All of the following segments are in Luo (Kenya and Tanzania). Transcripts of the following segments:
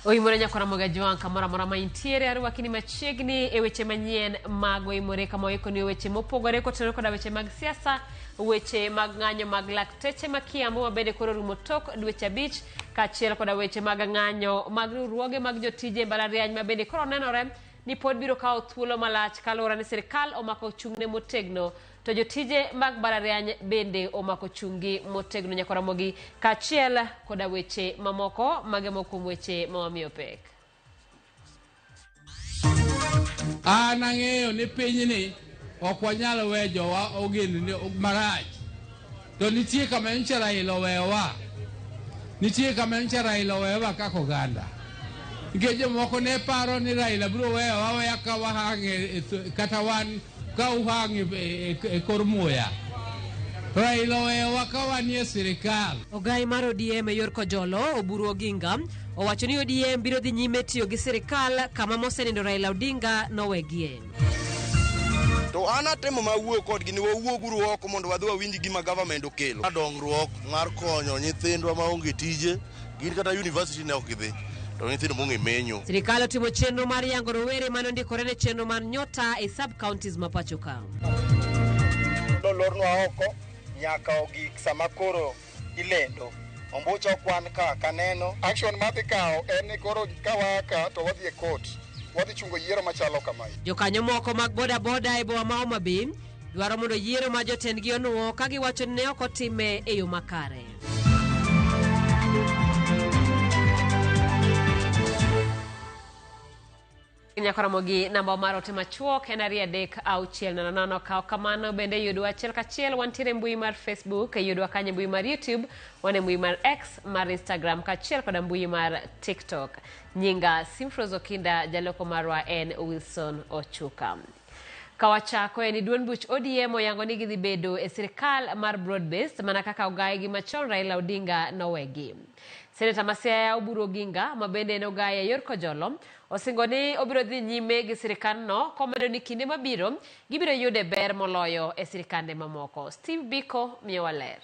Oimore nyakora Moga Jwang' kamoro amora ma intiere arwaki ni machiegni e weche manyien mag Oimore kama waikoni weche mopogore kotenore koda weche mag siasa, weche mag ng'anyo mag lakteche ma Kiambu ma bende koro rumo tok dweche 5 kaachiel koda weche mag ng'anyo mag riwruoge mag jotije e mbalariany ma bende koro nenore ni pod biro kawo thuolo malach kaluwore ni sirikal omako chung'ne motegno to jotije mag mbalariany bende omako chung'gi motegno nyaka Ramogi kaachiel koda weche mamoko mage moko kuom weche ma wamiyo pek. An ang'eyo ni pinyni ok wanyal we jowa ogendni marach. To nitie kama nyocha Raila oweyowa. Nitie kama nyocha Raila oweyowa kaka oganda. Nikech jomoko ne paro ni Raila biro weyowa aweya ka wahang' kata wan ka uhang' e kor muya. Raila oweyowa ka wanie sirikal. Ogai mar ODM e yor Kojolo, Oburu Oginga, owacho ni ODM biro dhi nyime tiyo gi sirikal kama mosenindo Raila Odinga nowegie. To an atemo ma wuoyo kodgi ni wawuoguru oko mondo wadhi wawinj gima government okelo. Dongruok mar konyo nyithindwa maonge tije, gin kata university ne ok gidhi, to nyithindo mong'e menyo. Sirikal otimo chenro mar yango rowere mane ondikore ne chenro mar Nyota e sub counties ma pacho ka. Nolornwa oko nyaka ogik sama koro ilendo. Ombucha okwan ka kaneno. Action madhi kawo en ni koro ka waa ka to wadhi e court. Wadhi chungo yiero machalo kamae. Jokanyo moko mag boda boda e boma ma Homa Bay dwaro mondo yiero ma jotendgi onuo ka giwacho ni ne ok otime e yo makare. Nyakoromogi namba mar ote machuok en 23600. Kaw kamano bende yudwa achiel kachiel wantiere e mbui mar Facebook, yudwa kanyo e mbui mar YouTube, wan e mbui mar X, mar Instagram kaachiel koda mbui mar TikTok. Nyinga Simfros Okinda, jaloko marwa en Wilson Ochuka. Kawachako en ni duond buch ODM oyango ni gidhi bedo e sirikal mar broad based mana kaka ogayi machon Raila Odinga nowegi. Seneta ma Siaya Oburu Oginga ma bende en ogayi e yor Kojolo osingo ni obiro dhi nyime gi sirikandno komedo ni kinde mabiro gibiro yude ber moloyo e sirikande mamoko. Steve Biko miyowa ler.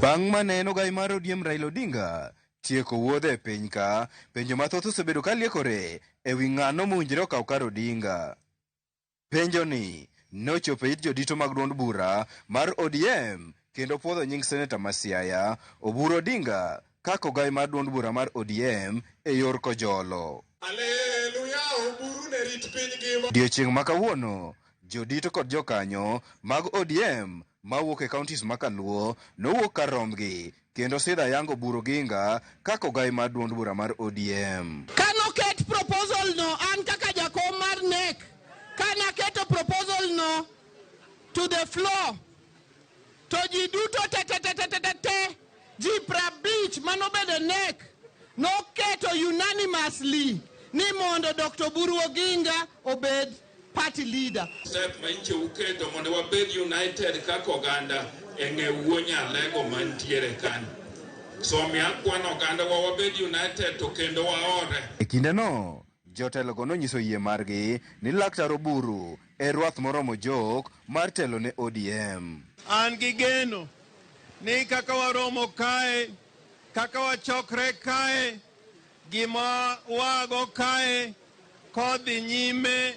Bang' mane en ogayi mar ODM Raila Odinga tieko wuodhe e piny ka, penjo mathoth osebedo ka liekore e wi ng'ano mowinjore okaw kar Odinga. Penjo ni nochopo e it jodito mag duond bura mar ODM kendo puodho nying seneta ma Siaya Oburu Odinga kaka ogayi mar duond bura mar ODM e yor Kojolo. Haleluya, Oburu ne rit piny ngima. Odiochieng' ma kawuono, jodito kod jokanyo mag ODM mawuok e counties ma Kaluo nowuok kar rombgi kendo sidho ayango Oburu Oginga kaka ogayi mar duond bura mar ODM. Kanoket proposal no, an kaka jakom mar NEC, kanaketo proposal no to the floor, to ji duto te te te te te te te, ji 50 manobedo NEC noketo unanimously ni mondo Dr. Oburu Oginga obed party leader. Step ma nche uketo mondo wabed united kaka oganda e ng'e wuo Nyalego mantiere kanyo. So mi akwano oganda wa wabed united to kendo waore. E kindeno, jotelogo nonyiso yie margi ni Laktar Oburu e rwath moromo jok mar telo ne ODM. An gi geno ni kaka waromo kae, kaka wachokre kae, gima wago kae kodhi nyime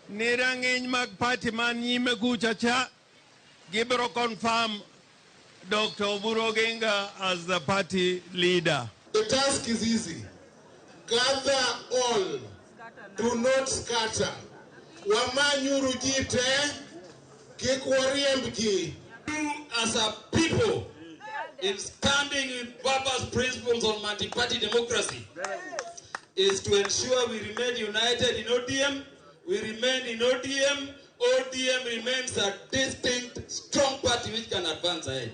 ni rang'iny mag party man nyime kucha cha gibiro confirm Dr. Oburu Oginga as the party leader. The task is easy. Gather all. Do not scatter. Wamanyuru ji te, kik wariemb ji. As a people, in standing with Baba's principles on multi-party democracy, is to ensure we remain united in ODM, we remain in ODM, ODM remains a distinct, strong party which can advance ahead.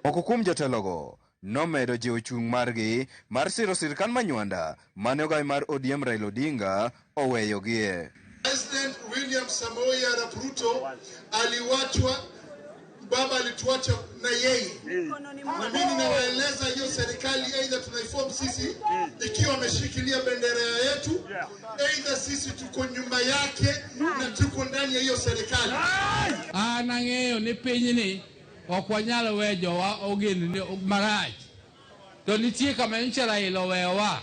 Moko kuom jotelogo nomedo jiwo chung' margi mar siro sirkal manywanda mane ogayi mar ODM Raila Odinga oweyogie. President William Samoei Arap Ruto aliwachwa, baba alituacha na yeye, na mimi ninawaeleza hiyo serikali, aidha tunaiform sisi ikiwa ameshikilia bendera yetu, aidha sisi tuko nyuma yake na tuko ndani ya hiyo serikali. An ang'eyo ni pinyni ok wanyal we jowa ogendni marach. To nitie kama nyocha Raila oweyowa.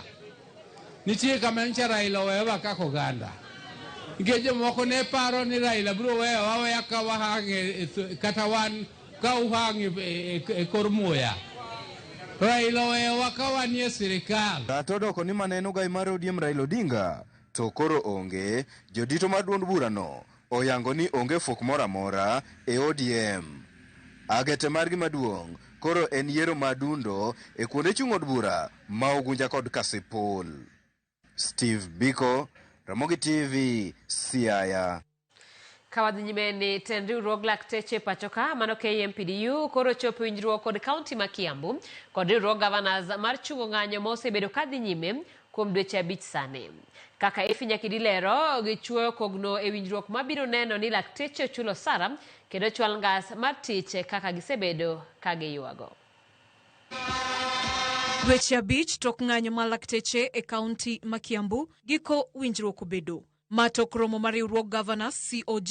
Nitie kama nyocha Raila oweyowa kaka oganda. Nikech jomoko ne paro ni Raila biro weyowa aweya ka wahang' kata wan ka uhang' e kor muya. Raila oweyowa ka wanie sirikal. Kata odoko ni mane en ogai mar ODM Raila Odinga to koro onge, jodito mar duond burano oyango ni onge fuok moro amora e ODM. Agete margi maduong' koro en yiero ma dundo e kuonde chung' od bura ma Ugunja kod Kasipul. Steve Biko, Ramogi TV, Siaya. Ka wadhi nyime ni tend riwruog lakteche pacho ka mano KMPDU koro chopo winjruok kod kaunti ma Kiambu kod riwruog governors mar chungo ng'anyo ma osebedo kadhi nyime kuom dweche abich sani. Kaka Effie Nyakidi lero, gichuoyo kogno e winjruok mabiro neno ni lakteche ochul osara kendo chwal ngas mar tich kaka gisebedo ka giywago. Dweche abich tok ng'anyo mar lakteche e kaunti ma Kiambu, giko winjruok obedo. Ma tok romo mar riwruog Governors COG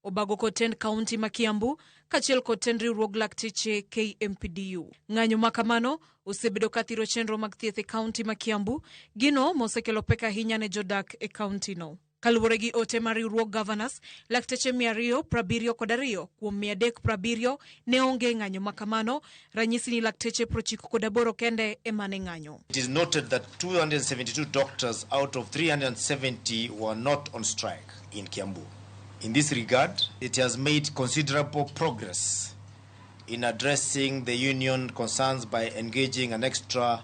obago kod tend kaunti ma Kiambu kaachiel kod tend riwruog lakteche KMPDU. Ng'anyo ma kamano osebedo ka thiro chenro mag thieth e kaunti ma Kiambu, gino mosekelo pek ahinya ne jodak e kaunti no. Kaluwore gi ote mar riwruog Governors, lakteche 272 kuom 370 ne onge ng'anyo ma kamano, ranyisi ni lakteche 98 kende ema ne ng'anyo. It is noted that 272 doctors out of 370 were not on strike in Kiambu. In this regard, it has made considerable progress in addressing the union concerns by engaging an extra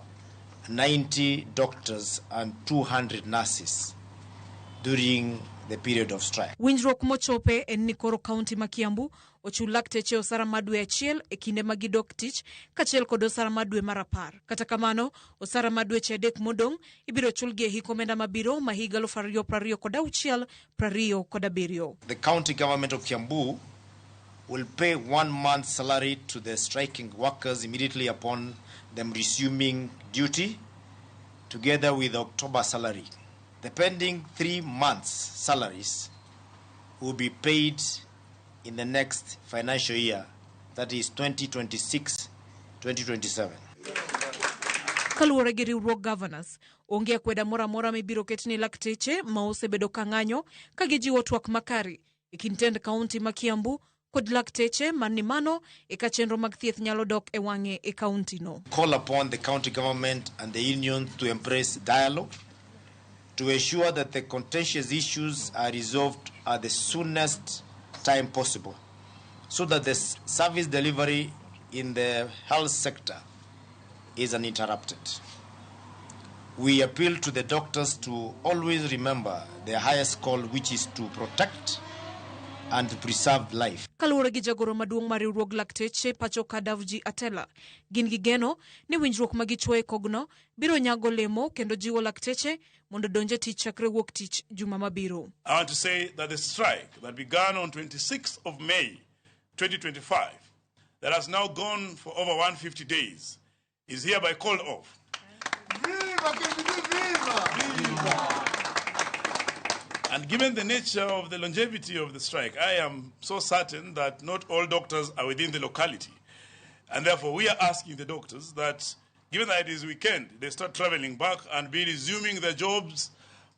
90 doctors and 200 nurses during the period of strike. Winjruok mochope en ni koro kaunti ma Kiambu ochul lakteche osara mar dwe achiel e kinde ma gidok tich kaachiel kod osara mar dwe mar apar. Kata kamano, osara mar dweche adek modong' ibiro chulgi e hik omenda mabiro ma higa 2026 27. The county government of Kiambu will pay 1 month's salary to the striking workers immediately upon them resuming duty, together with October salary. The pending 3 months' salaries will be paid in the next financial year, that is 2026-2027. Kaluwore gi riwruog Governors, onge akweda moro amora mibiro ket ni lakteche ma osebedo ka ng'anyo ka gijiwo twak makare e kind tend kaunti ma Kiambu kod lakteche man ni mano eka chenro mag thieth nyalo dok e wang'e e kaunti no. Call upon the county government and the union to embrace dialogue to ensure that the contentious issues are resolved at the soonest time possible, so that the service delivery in the health sector is uninterrupted. We appeal to the doctors to always remember their highest call, which is to protect and to preserve life. Kaluwore gi jagoro maduong' mar riwruog lakteche pacho ka Davji Atela, gin gi geno ni winjruok ma gichwoyo e kogno biro nyago lemo kendo jiwo lakteche mondo donj e tich chakre wuok tich juma mabiro. I want to say that the strike that began on 26th of May 2025, that has now gone for over 150 days, is hereby called off. Viva KMPDU, viva! And given the nature of the longevity of the strike, I am so certain that not all doctors are within the locality. And therefore, we are asking the doctors that, given that it is weekend, they start traveling back and be resuming their jobs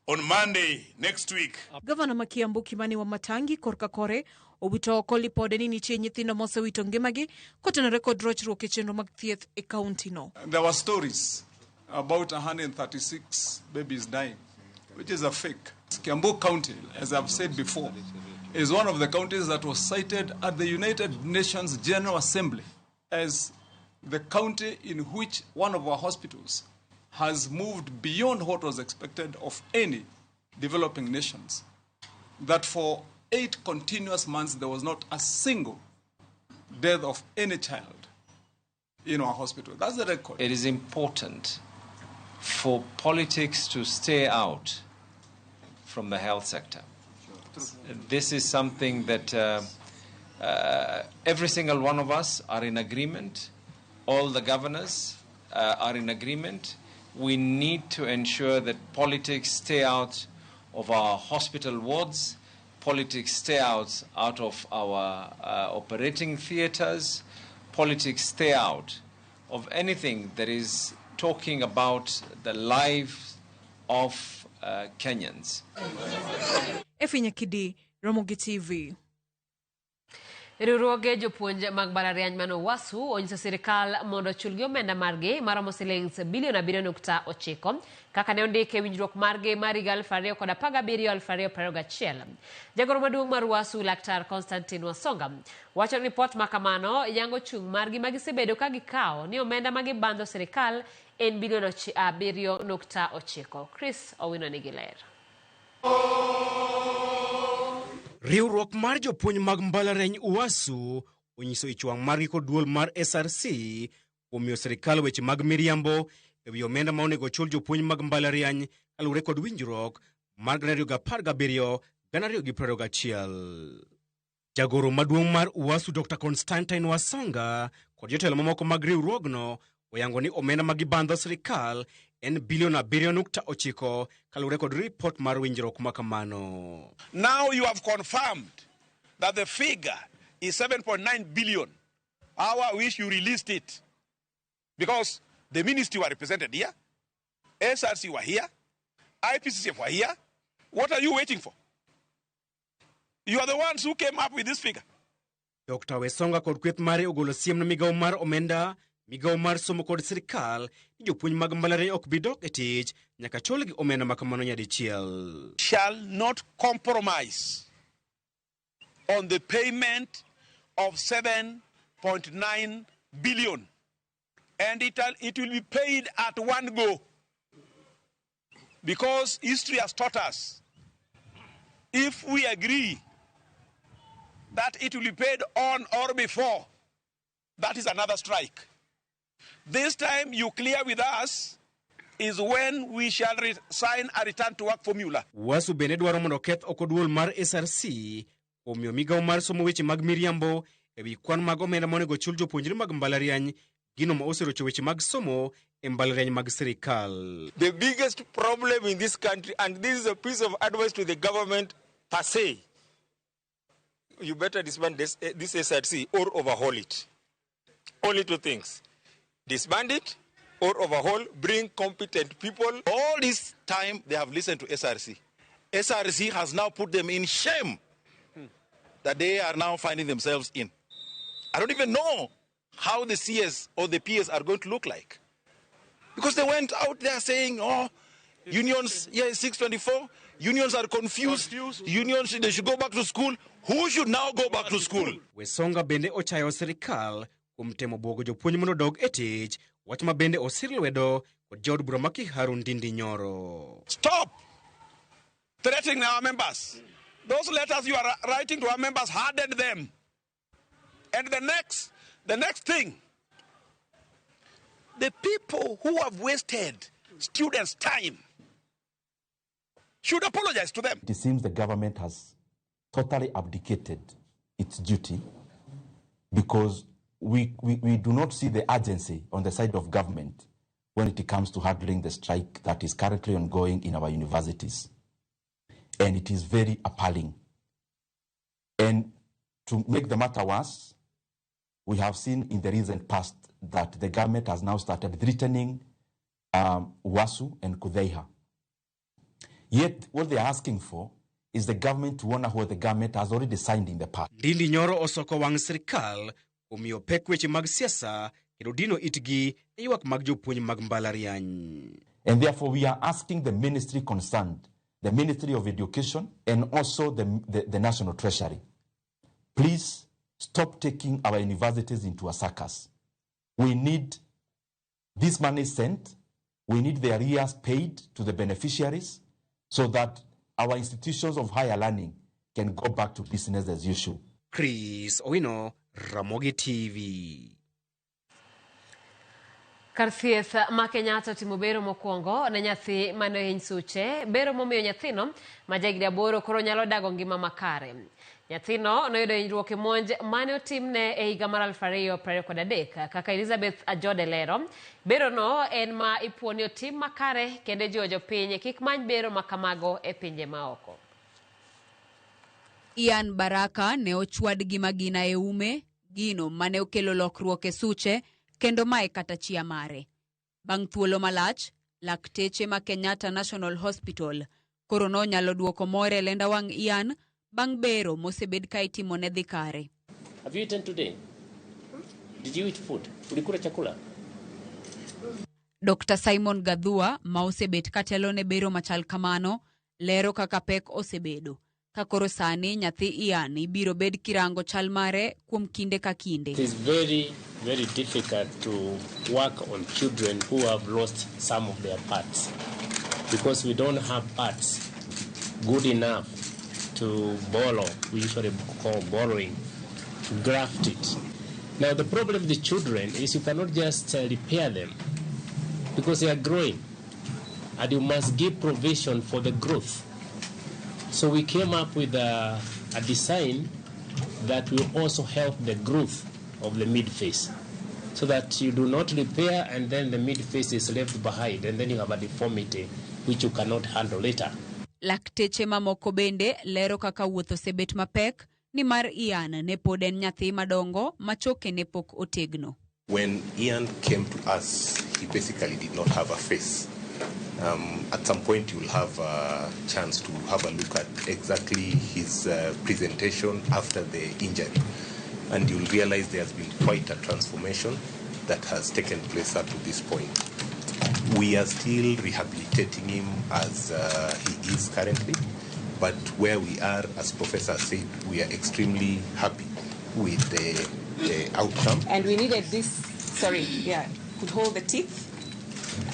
on Monday next week. Gavana ma Kiambu Kimani Wamatangi korka kore owito oko lipode ni nitie nyithindo mosewito ngimagi kotenore kod rochruok e chenro mag thieth e kaunti no. There were stories about 136 babies dying, which is a fake. Kiambu County, as I've said before, is one of the counties that was cited at the United Nations General Assembly as the county in which one of our hospitals has moved beyond what was expected of any developing nations. That for 8 continuous months, there was not a single death of any child in our hospital. That's the record. It is important for politics to stay out from the health sector. This is something that every single one of us are in agreement. All the governors are in agreement. We need to ensure that politics stay out of our hospital wards, politics stay out of our operating theaters, politics stay out of anything that is talking about the life of Kenyans. Effie Nyakidi, Ramogi TV. Riwruoge jopuonj mag mbalariany mano UASU onyiso sirikal mondo ochulgi omenda margi maromo silings bilion 7.9 kaka ne ondiki e winjruok margi mar higa 2017-2021. Jagoro maduong' mar UASU Laktar Constantine Wasonga wacho ni ripot ma kamano yango chung' margi ma gisebedo ka gikawo ni omenda ma gibandho sirikal en bilion 7.9. Chris Owino nigi ler. Riwruok mar jopuonj mag mbalariany UASU onyiso ich wang' margi kod duol mar SRC kuom miyo sirikal weche mag miriambo e wi omenda ma onego ochul jopuonj mag mbalariany kaluwore kod winjruok mar 2017 2021. Jagoro maduong' mar UASU Dr. Constantine Wasonga kod jotelo mamoko mag riwruogno oyango ni omenda ma gibandho sirikal en bilion 7.9 kaluwore kod ripot mar winjruok ma kamano. Now you have confirmed that the figure is 7.9 billion. How I wish you released it. Because the ministry were represented here, SRC were here, IPCCF were here. What are you waiting for? You are the ones who came up with this figure. Dr. Wesonga kod kweth mare ogolo siem ne migawo mar omenda, migawo mar somo kod sirikal ni jopuonj mag mbalariany ok bi dok e tich nyaka chulgi omenda ma kamano nyadichiel. Shall not compromise on the payment of 7.9 billion. And it will be paid at one go. Because history has taught us, if we agree that it will be paid on or before, that is another strike. This time you clear with us is when we shall sign a return to work formula. UASU bende dwaro mondo oketh oko duol mar SRC kuom miyo migawo mar somo weche mag miriambo e wi kwan mag omenda monego ochul jopuonjre mag mbalariany, gino ma oserocho weche mag somo e mbalariany mag sirikal. The biggest problem in this country, and this is a piece of advice to the government per se, you better disband this SRC or overhaul it. Only two things. Disband it or overhaul, bring competent people. All this time they have listened to SRC. SRC has now put them in shame that they are now finding themselves in. I don't even know how the CS or the PS are going to look like. Because they went out there saying, oh, unions, yeah, 624, unions are confused. Unions, they should go back to school. Who should now go back to school? Wesonga bende ochayo sirikal kuom temo bwogo jopuonj mondo odog e tich, wach ma bende osir lwedo kod jaod bura ma Kiharu Ndindi Nyoro. Stop threatening our members. Those letters you are writing to our members, harden them. And the next thing, the people who have wasted students' time should apologize to them. It seems the government has totally abdicated its duty because we do not see the urgency on the side of government when it comes to handling the strike that is currently ongoing in our universities. And it is very appalling. And to make the matter worse, we have seen in the recent past that the government has now started threatening UASU and KUDHEIHA. Yet what they are asking for is the government to honor what the government has already signed in the past. Ndindi Nyoro osoko wang' sirikal omiyo pek weche mag siasa kendo dino itgi e ywak mag jopuonj mag mbalariany. And therefore we are asking the ministry concerned, the Ministry of Education and also the National Treasury, please stop taking our universities into a circus. We need this money sent. We need the arrears paid to the beneficiaries so that our institutions of higher learning can go back to business as usual. Chris Owino, Ramogi TV. Kar thieth ma Kenyatta otimo bero mokwongo ne nyathi mane ohiny suche, bero momiyo nyathino ma jahigni 8 koro nyalo dago ngima makare. Nyathino noyudo hinyruok e monj mane otimne e higa mar 2023 kaka Elizabeth Ajode lero. Berono en ma ipuo ni otim makare kendo jiwo jopiny kik many bero makamago e pinje maoko. Ian Baraka ne ochwad gi magina e ume, gino mane okelo lokruok e suche kendo mae kata chia mare. Bang' thuolo malach, Lakteche ma Kenyatta National Hospital koro nonyalo duoko mor e lenda wang' Ian bang' bero mosebed ka itimo ne dhi kare. Have you eaten today? Did you eat food? Ulikula chakula? Dr. Simon Gathua ma osebet ka telo ne bero machal kamano lero kaka pek osebedo ka koro sani nyathi Ian ibiro bed kirango chal mare kuom kinde ka kinde. It is very, very difficult to work on children who have lost some of their parts because we don't have parts good enough to borrow. We usually call borrowing, to graft it. Now, the problem with the children is you cannot just repair them because they are growing and you must give provision for the growth. So we came up with a design that will also help the growth of the mid-face so that you do not repair and then the mid-face is left behind and then you have a deformity which you cannot handle later. Lakteche mamoko bende lero kaka wuoth osebet mapek nimar Ian ne pod en nyathi madongo ma choke ne pok otegno. When Ian came to us, he basically did not have a face. At some point, you'll have a chance to have a look at exactly his presentation after the injury, and you'll realize there has been quite a transformation that has taken place up to this point. We are still rehabilitating him as he is currently, but where we are, as Professor said, we are extremely happy with the outcome. And we needed this, could hold the teeth.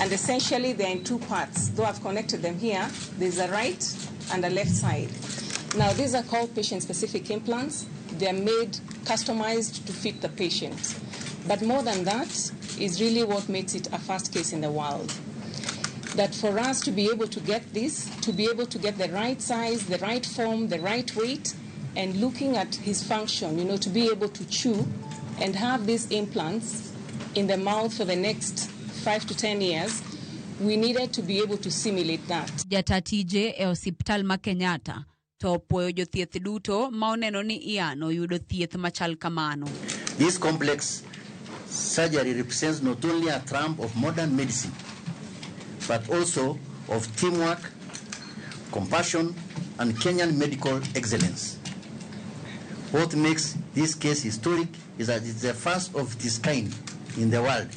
And essentially they're in two parts. Though I've connected them here, there's a right and a left side. Now these are called patient-specific implants. They're made customized to fit the patient. But more than that is really what makes it a first case in the world. That for us to be able to get this, to be able to get the right size, the right form, the right weight, and looking at his function, you know, to be able to chew and have these implants in the mouth for the next 5 to 10 years, we needed to be able to simulate that. Jata tije e osiptal ma Kenyatta to opuoyo jothieth duto ma oneno ni Ian oyudo thieth machal kamano. This complex surgery represents not only a triumph of modern medicine, but also of teamwork, compassion, and Kenyan medical excellence. What makes this case historic is that it's the first of its kind in the world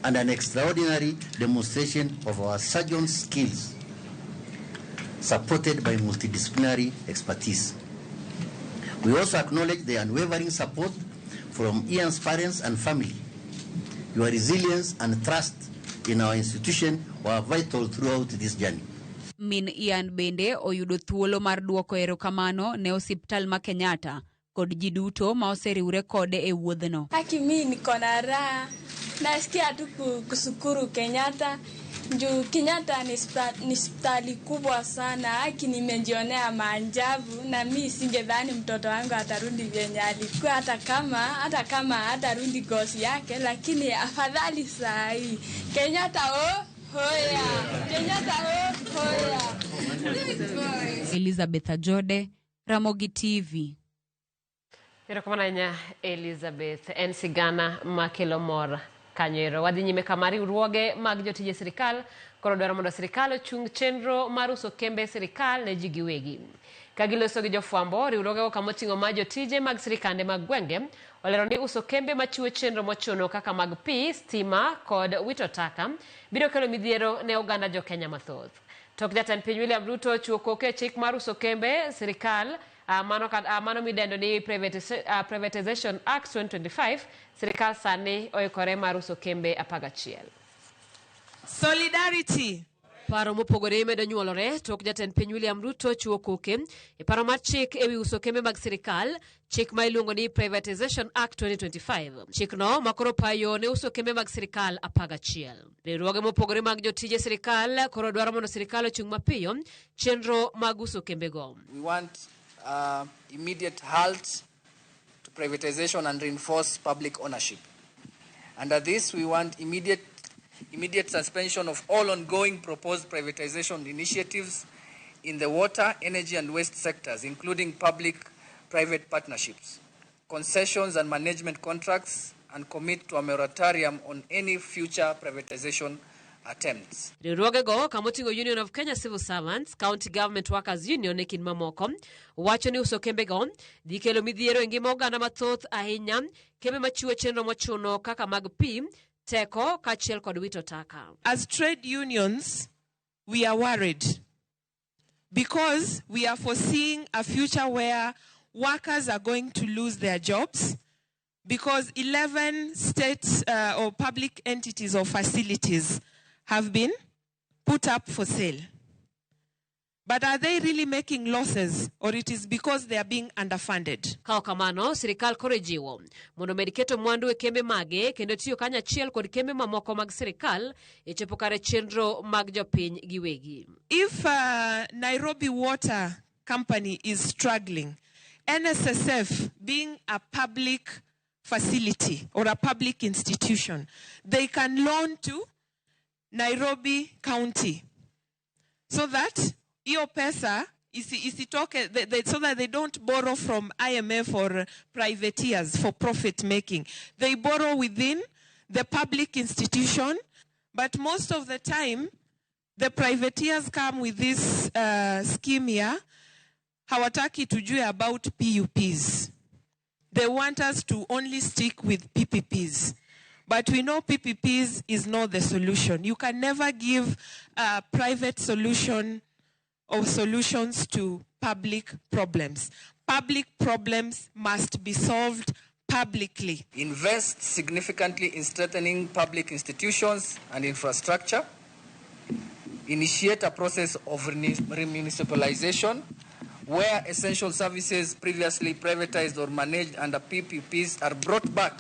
and an extraordinary demonstration of our surgeons' skills, supported by multidisciplinary expertise. We also acknowledge the unwavering support from Ian's parents and family. Your resilience and trust in our institution were vital throughout this journey. Min Ian bende oyudo thuolo mar duoko erokamano ne osiptal ma Kenyatta kod ji duto ma oseriwre kode e wuodhno. Haki mi niko na raha, nasikia tu kushukuru Kenyatta. Juu Kenyatta ni hospitali kubwa sana. Haki nimejionea maajabu na mi singedhani mtoto wangu atarudi vyenye alikuwa, hata kama hatarudi gosi yake, lakini afadhali saa hii. Kenyatta oh hoya. Kenyatta oh hoya. Elizabeth Ajode, Ramogi TV. Erokamano ahinya Elizabeth. En sigana makelo mor kanyo. Wadhi nyime kama riwruoge mag jotije sirikal koro dwaro mondo sirikal ochung chenro mar uso kembe sirikal ne ji giwegi. Ka giloso gi jofwambo, riwruogego kamoting'o ma jotije mag sirikande mag gwenge olero ni uso kembe machiwo chenro mochuno kaka mag pi, stima kod wito taka biro kelo midhiero ne oganda jo Kenya mathoth. Tok jatend piny William Ruto ochiwo koke e chik mar uso kembe sirikal mano midendo ni Privatization Act 2025, sirikal sani oikore mar uso kembe 11. Solidarity. Paro mopogore medo nyuolore tok jatend piny William Ruto chiwo koke e paro mar chik ewi uso kembe mag sirikal, chik ma iluongo ni Privatization Act 2025. Chikno makoro payo ne uso kembe mag sirikal 11. Riwruoge mopogore mag jotije sirikal koro dwaro mondo sirikal ochung mapiyo chenro mag uso kembego. We want immediate halt to privatization and reinforce public ownership. Under this, we want immediate suspension of all ongoing proposed privatization initiatives in the water, energy and waste sectors, including public-private partnerships, concessions and management contracts, and commit to a moratorium on any future privatization attempts. Riwruogego kamoting'o Union of Kenya Civil Servants, County Government Workers Union e kind mamoko, wacho ni uso kembego dhi kelo midhiero e ngima oganda mathoth ahinya, kembe machiwo chenro mochuno kaka mag pi, teko kaachiel kod wito taka. As trade unions, we are worried because we are foreseeing a future where workers are going to lose their jobs because 11 state or public entities or facilities have been put up for sale. But are they really making losses, or it is because they are being underfunded? Ka ok kamano, sirikal koro ijiwo mondo omed keto mwandu e kembe mage kendo tiyo kanyachiel kod kembe mamoko mag sirikal e chopo kare chenro mag jopiny giwegi. If Nairobi Water Company is struggling, NSSF being a public facility or a public institution, they can loan to Nairobi County so that hiyo pesa isitoke, so that they don't borrow from IMF or privateers for profit making. They borrow within the public institution, but most of the time, the privateers come with this scheme here. Hawataki tujue about PUPs. They want us to only stick with PPPs. But we know PPPs is not the solution. You can never give a private solution or solutions to public problems. Public problems must be solved publicly. Invest significantly in strengthening public institutions and infrastructure. Initiate a process of remunicipalization where essential services previously privatized or managed under PPPs are brought back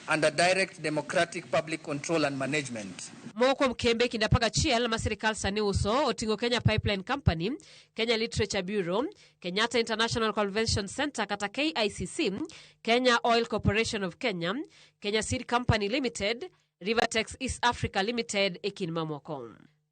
under direct democratic public control and management. Moko kuom kembe kind 11 ma sirikal sani uso oting'o Kenya Pipeline Company, Kenya Literature Bureau, Kenyatta International Convention Center kata KICC, Kenya Oil Corporation of Kenya, Kenya Seed Company Limited, Rivertex East Africa Limited e kind mamoko.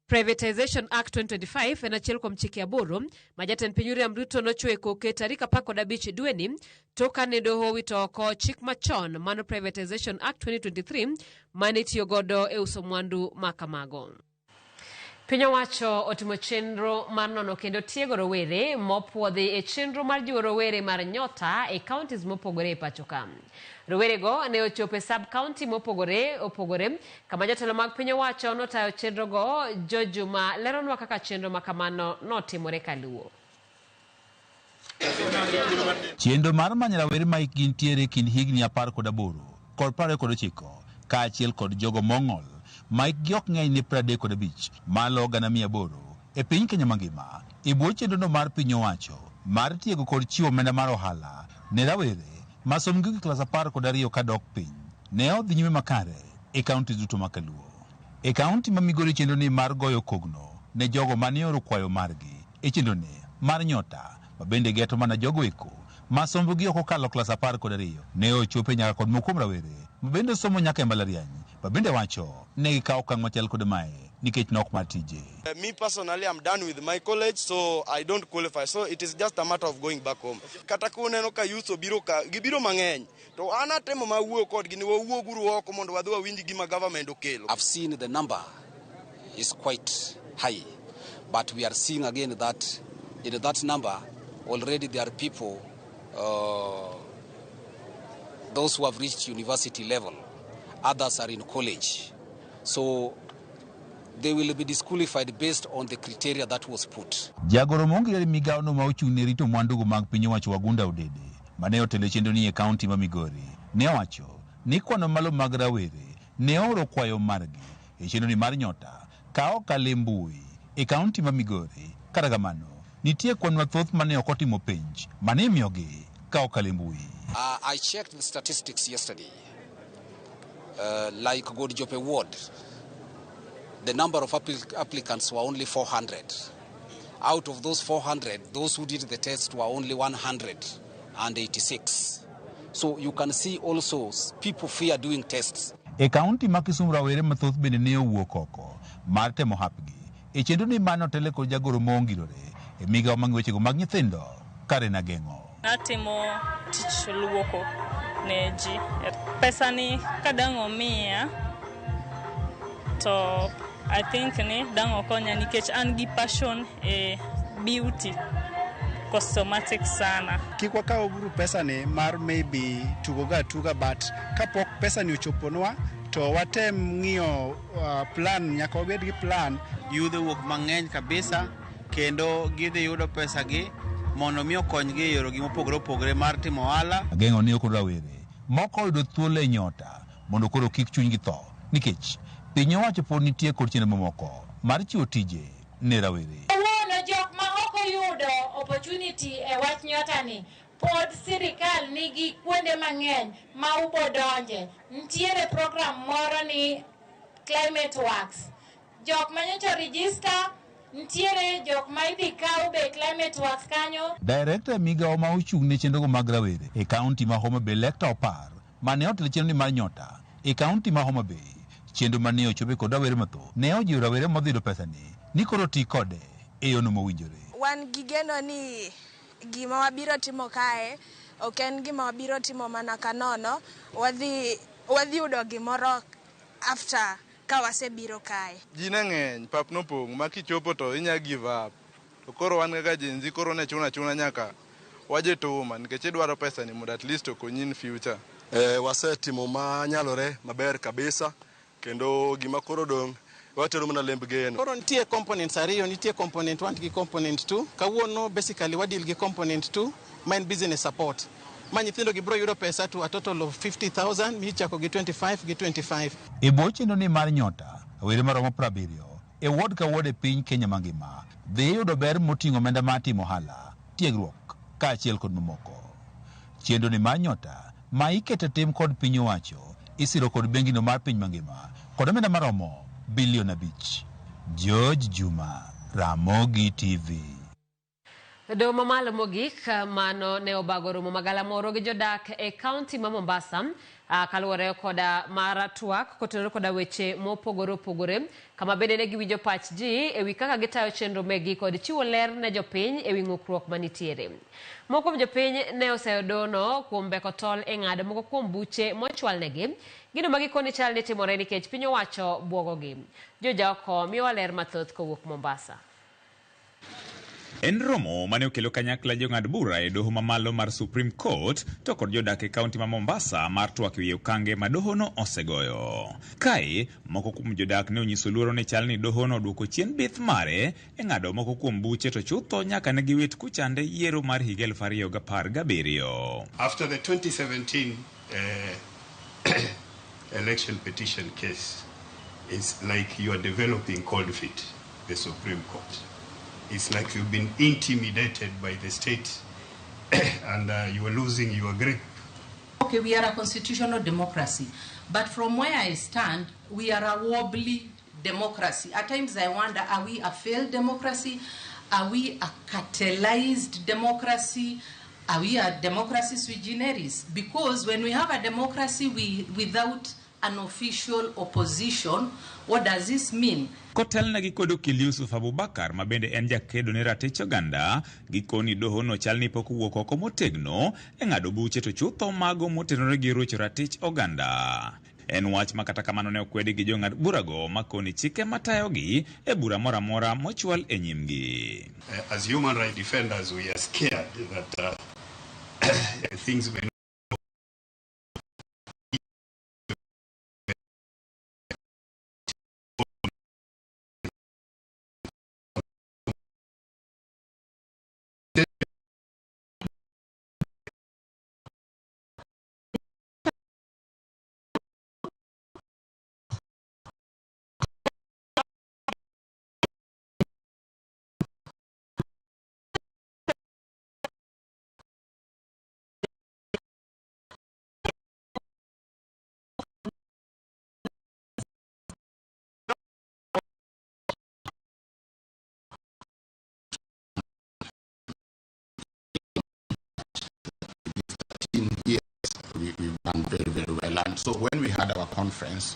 Privatization Act 2025 en achiel kuom chike 8 ma jatend piny William Ruto nochwe koke tarik 15 dweni tok kane doho owito oko chik machon mano Privatization Act 2023 mane itiyo godo e uso mwandu ma kamago. Piny owacho otimo chenro mar nono kendo tiego rowere mopuodhi e chenro mar jiwo rowere mar nyota e counties mopogore e pacho ka. Rowerego ne ochopo e sub-county mopogore opogore kama jotelo mag piny owacho notayo chenrogo. Jojuma leronwa kaka chenro ma kamano notimore kaluwo. Chenro mar manyo rawere ma hikgi nitiere kind higni 18 kod 29 kaachiel kod jogo mong'ol ma hikgi ok ng'eny ne 35 malo 800,000 e piny Kenya mangima e bwo chenrono mar piny owacho mar tiego kod chiwo omenda mar ohala ne rawere ma sombgi ogik klas 12 kadok piny ne odhi nyime makare e kaunti duto ma Kaluo. E kaunti ma Migori chenroni mar goyo kogno ne jogo mane oro kwayo margi e chenroni mar nyota ma bende geto mana jogo eko ma sombgi ok okalo klas 12 ne ochope nyaka kod moko kuom rawere ma bende somo nyaka e mbalariany ma bende wacho ne gikawo okang' machal kod mae nikech nok mar tije. Me personally, I'm done with my college, so I don't qualify. So it is just a matter of going back home. Kata kuneno ka youth obiro ka, gibiro mang'eny. To an atemo ma wuoyo kodgi ni wawuoguru oko mondo wadhi wawinj gima government okelo. I've seen the number is quite high, but we are seeing again that in that number already there are people, those who have reached university level, others are in college. So they will be disqualified based on the criteria that was put. Jagoro mong'ere migawono ma ochung' ne rito mwandugo mag piny owacho Wagunda Odede mane otelo e chenro ni e kaunti ma Migori ne owacho ni kwano malo mag rawere ne ooro kwayo margi e chenro ni mar nyota ka okalo e mbui e kaunti ma Migori. Kata kamano nitie kwan mathoth mane ok otimo penj mane imiyogi ka okalo e mbui. I checked the statistics yesterday. Like Godjope Ward, the number of applicants were only 400. Out of those 400, those who did the test were only 186. So you can see also people fear doing tests. E kaunti ma Kisumu rawere mathoth bende ne owuok oko mar temo hapgi e chenro ni mane otele kod jagoro mongirore e migawo mag wechego mag nyithindo Karen Ageng'o. Natimo tich luoko ne ji. Pesa ni kadang' omiya to I think ni dang' okonya nikech an gi passion e beauty cosmetic sana. Kik wakaw uru pesa ni mar maybe tugo ga tuga, but kapok pesa ni ochoponwa to watem ng'iyo plan, nyaka wabed gi plan. Yudhe wuok mang'eny kabisa kendo gidhi yudo pesa gi mondo mi okonygi e yoregi mopogore opogore mar timo ohala. Ageng'o ni ok rawere moko oyudo thuolo e nyota mondo koro kik chunygi tho nikech piny owacho pod nitie kod chenro mamoko mar chiwo tije ne rawere. Kawuono jok ma ok oyudo opportunity e wach nyota ni pod sirikal nigi kuonde mang'eny ma ubodonje. Nitiere program moro ni Climate Works. Jok ma nyocha register, nitiere jok ma idhi kaw be Climate Works kanyo. Director e migawo ma ochung' ne chenrogo mag rawere e kaunti ma Homa Bay Lecter Opar mane otelo chenro ni mar nyota e kaunti ma Homa Bay, chenro mane ochope kod rawere mathoth ne ojiwo rawere modhi yudo pesani ni koro ti kode e yono mowinjore. Wan gi geno ni gima wabiro timo kae ok en gima wabiro timo mana kanono, wadhi yudo gimoro after ka wasebiro kae. Ji ne ng'eny, pap nopong' ma kichopo to inya give up. To koro wan kaka Gen Z koro ne chuna chuna nyaka wajetuma nikech idwaro pesa ni mondo at least okonyi in future. Wasetimo manyalore maber kabisa kendo gima koro dong' watero mana lemb geno. Koro nitie components ariyo, nitie component 1 gi component 2. Kawuono basically wadeal gi component 2 ma en business support. Ma nyithindo gi biro yudo pesa to a total of 50,000 michako gi 25 gi 25. E bwo chenro ni mar nyota, rawere maromo 70 e ward ka ward e piny Kenya mangima dhi yudo ber moting'o omenda mar timo ohala, tiegruok kaachiel kod mamoko. Chenro ni mar nyota ma iketo tim kod piny owacho isiro kod bengino mar piny mangima kod omenda maromo bilion 5. George Juma, Ramogi TV. Doho mamalo mogik mano ne obago romo magalamoro gi jodak e kaunti ma Mombasa kaluwore koda mar twak kotenore koda weche mopogore opogore kama bende ne giwinjo pach ji ewi kaka gitayo chenro megi kod chiwo ler ne jopiny ewi ng'ukruok manitiere. Moko kuom jopiny ne oseyo dohono kuom beko tol e ng'ado moko kuom buche mochwalnegi. Gino ma gikoni chal ni timore nikech piny owacho buogogi. Jojaoko miyowa ler mathoth kowuok Mombasa. En romo mane okelo kanyakla jong'ad bura e doho mamalo mar Supreme Court to kod jodak e kaunti ma Mombasa mar twak ewi okange ma dohono osegoyo. Kae, moko kuom jodak ne onyiso luoro ni chal ni dohono oduoko chien bith mare e ng'ado moko kuom buche to chutho nyaka ne giwit kuchande yiero mar higa 2017. After the 2017 election petition case, it's like you are developing cold feet, the Supreme Court. It's like you've been intimidated by the state and you are losing your grip. Okay, we are a constitutional democracy, but from where I stand, we are a wobbly democracy. At times I wonder, are we a failed democracy? Are we a cartelized democracy? Are we a democracy sui generis? Because when we have a democracy without an official opposition, what does this mean? Kotelnegi kod okil Yusuf Abubakar ma bende en jakedo ne ratich oganda, gikoni dohono chal ni pok owuok oko motegno e ng'ado buche to chutho mago motenore gi rocho ratich oganda. En wach ma kata kamano ne okwedi gi jong'ad burago makoni chike matayogi e bura moro amora mochwal e nyimgi. As human rights defenders, we are scared that things may We've done very, very well. And so when we had our conference,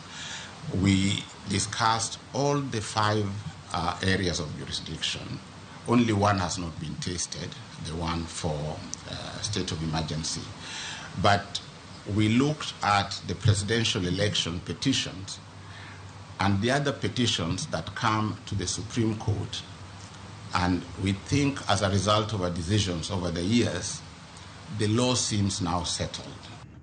we discussed all the 5 areas of jurisdiction. Only one has not been tested, the one for state of emergency. But we looked at the presidential election petitions And the other petitions that come to the Supreme Court, and we think as a result of our decisions over the years, the law seems now settled.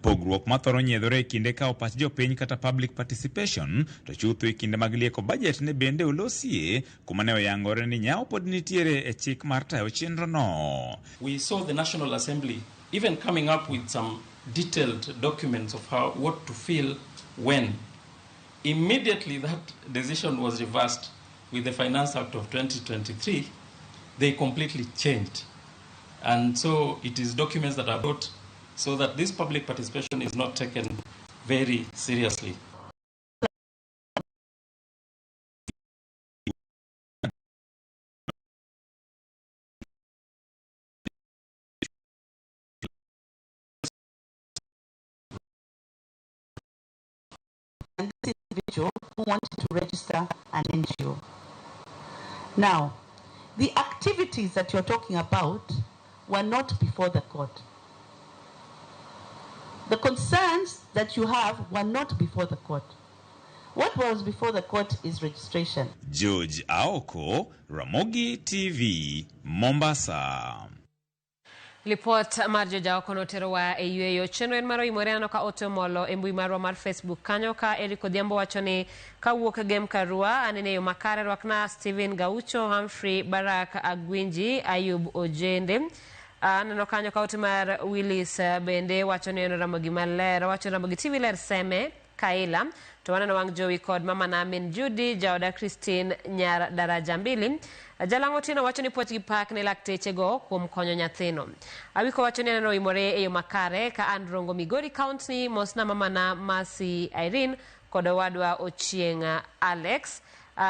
Pogruok mathoro nyiedhore e kinde kawo pach jopiny kata public participation to chutho e kinde mag lieko bajet ne bende olosie kuma ne oyangore ni nyawo pod nitiere e chik mar tayo chenrono. We saw the National Assembly even coming up with some detailed documents of how what to fill when. Immediately that decision was reversed with the Finance Act of 2023, they completely changed. And so it is documents that are brought so that this public participation is not taken very seriously. And this individual who wanted to register an NGO. Now, the activities that you're talking about were not before the court. The concerns that you have were not before the court. What was before the court is registration. George Aoko, Ramogi TV, Mombasa. Lipot mar George Aoko noterowa e yweyo. Chenro en mar oimore aneno ka ote omolo e mbui marwa mar Facebook kanyo ka Eric Odhiambo wacho ni kawuok Gem Karua anene e yo makare rwakna Steven Gaucho, Humphrey Barak Agwinji, Ayub Ojende. Aneno kanyo ka ote mar Willis bende wacho ni en Ramogi maler, wacho ni Ramogi TV ler seme Kaila. To waneno wang' jowi kod mama na min Judy, jaoda Christine nyar daraja mbili. Jalang'o Otieno wacho ni puoch gi pak ne laktechego kuom konyo nyathino. Awiko wacho ni aneno oimore e yo makare ka an Rongo Migori County, mosna mama na Mercy Irene kod owadwa Ochieng' Alex.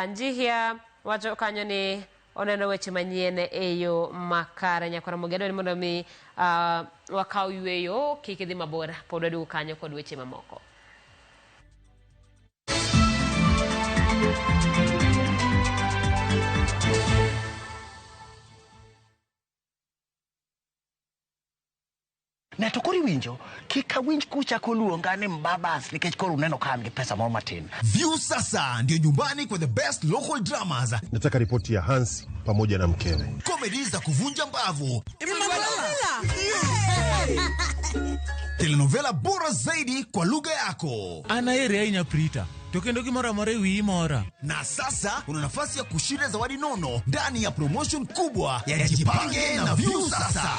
Njihia wacho kanyo ni oneno weche manyien e yo makare. Nyakwara Ramogi adwaro ni mondo mi wakaw yweyo, kik idhi mabor, pod waduogo kanyo kod weche mamoko. Ne to koro iwinjo, kik awinj kuchako luonga ni mbabas nikech koro uneno ka an gi pesa moro matin. View sasa ndio nyumbani kwa the best local dramas. Nataka ripoti ya Hansi pamoja na mkewe. Comedy za kuvunja mbavu. Telenovela bora zaidi kwa lugha yako. Ana ere ahinya Prita. To kendo gimoro amora e wiyi mora. Na sasa una nafasi ya kushinda zawadi nono ndani ya promotion kubwa ya Jipange na View Sasa.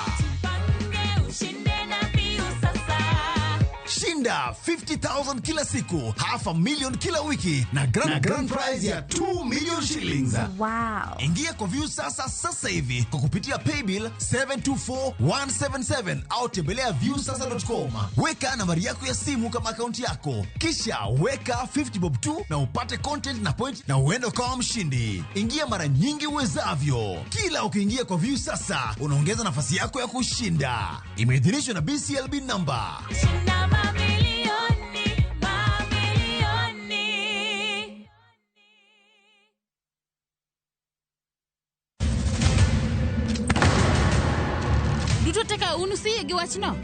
Shinda 50,000 kila siku, 500,000 kila wiki na grand prize ya 2 million shillings. Wow. Ingia kwa View Sasa sasa hivi kwa kupitia paybill 724177 au tembelea viewsasa.com. Weka nambari yako ya simu kama akaunti yako, kisha weka 50 bob tu na upate content na point na uende ukawa mshindi. Ingia mara nyingi uwezavyo. Kila ukiingia kwa View Sasa unaongeza nafasi yako ya kushinda. Imeidhinishwa na BCLB number. Shinda mamilioni, mamilioni. Duto teka unu siye gi wachno.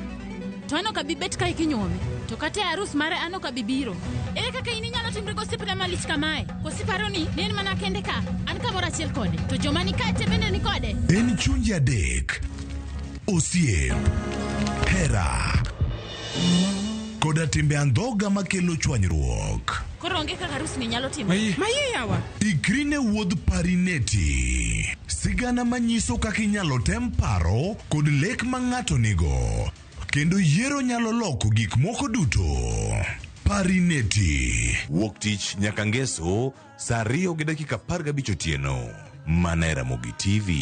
To an ok abi bet kae kinyuome. To kata e arus mare an ok abi biro. Ere kaka in inyalo timri gosiepna malich kamae? Koso iparo ni en mana kende ka? An kamoro achiel kode. To joma ni kae te bende ni kode. En chunje adek. Osiep, hera, koda timbe andhoga makelo chwanyruok. Koro onge kaka arus ni nyalo timore. Maye yawa. Ikri ne wuodh Parineti. Sigana manyiso kaka inyalo tem paro kod lek ma ng'ato nigo. Kendo yiero nyalo loko gik moko duto. Parineti. Wuok tich nyaka ngeso saa 2:15 otieno. Mana e Ramogi TV.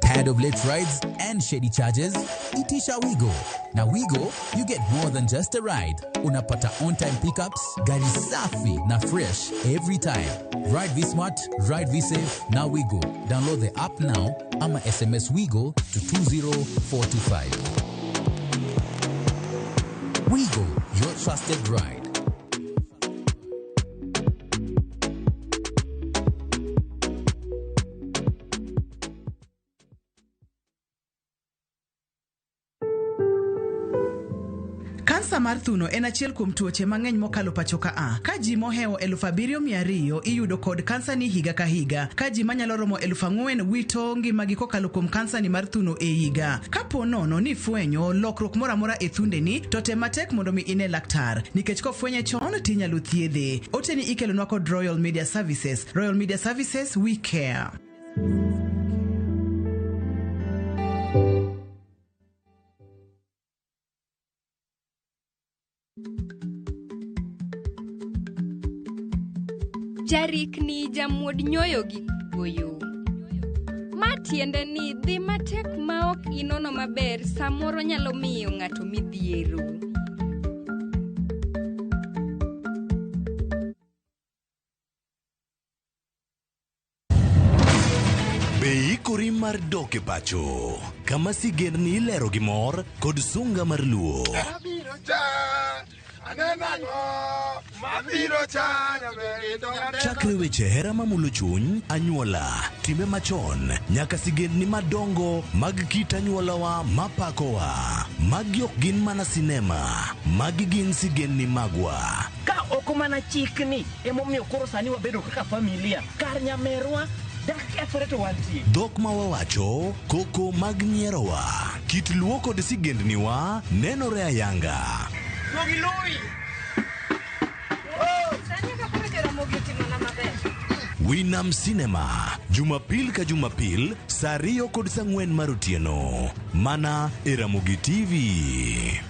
Tired of late rides and shady charges? Itisha Wigo. Now Wigo, you get more than just a ride. Unapata on-time pickups, gari safi na fresh every time. Ride V-Smart, ride V-Safe, now Wigo. Download the app now ama SMS Wigo to 20425. Wigo, your trusted ride. Kansa mar thuno en achiel kuom tuoche mang'eny mokalo pacho ka a. Ka ji mohewo 7,200 iyudo kod kansa ni higa ka higa. Ka ji manyalo romo 4,000 wito ngimagi kokalo kuom kansa ni mar thuno e higa. Kapo nono ni ifwenyo lokruok moro amora e thundeni, to tem matek mondo mi ine laktar. Nikech kofwenye chon tinyalo thiedhe. Oteni ikelonwa kod Royal Media Services. Royal Media Services, we care. Jarikni jamuod nyoyo gi goyo. Ma tiende ni dhi matek ma ok inono maber samoro nyalo miyo ng'ato midhiero. Be iikori mar dok e pacho kama sigendni ilero gi mor kod sunga mar luo? Chakre weche hera mamulo chuny, anyuola, timbe machon, nyaka sigendni madongo mag kit anyuolawa mapakowa. Magi ok gin mana sinema, magi gin sigendni magwa. Ka ok mana chikni emomiyo koro sani wabedo kaka familia kar nyamerwa dak kethore to wantie. Dhok ma wawacho, koko mag nyierowa, kit luo kod sigendniwa nenore ayanga. Duogi lui. Winam Cinema, Jumapil ka Jumapil, saa 2 kod saa 4 mar otieno. Mana e Ramogi TV.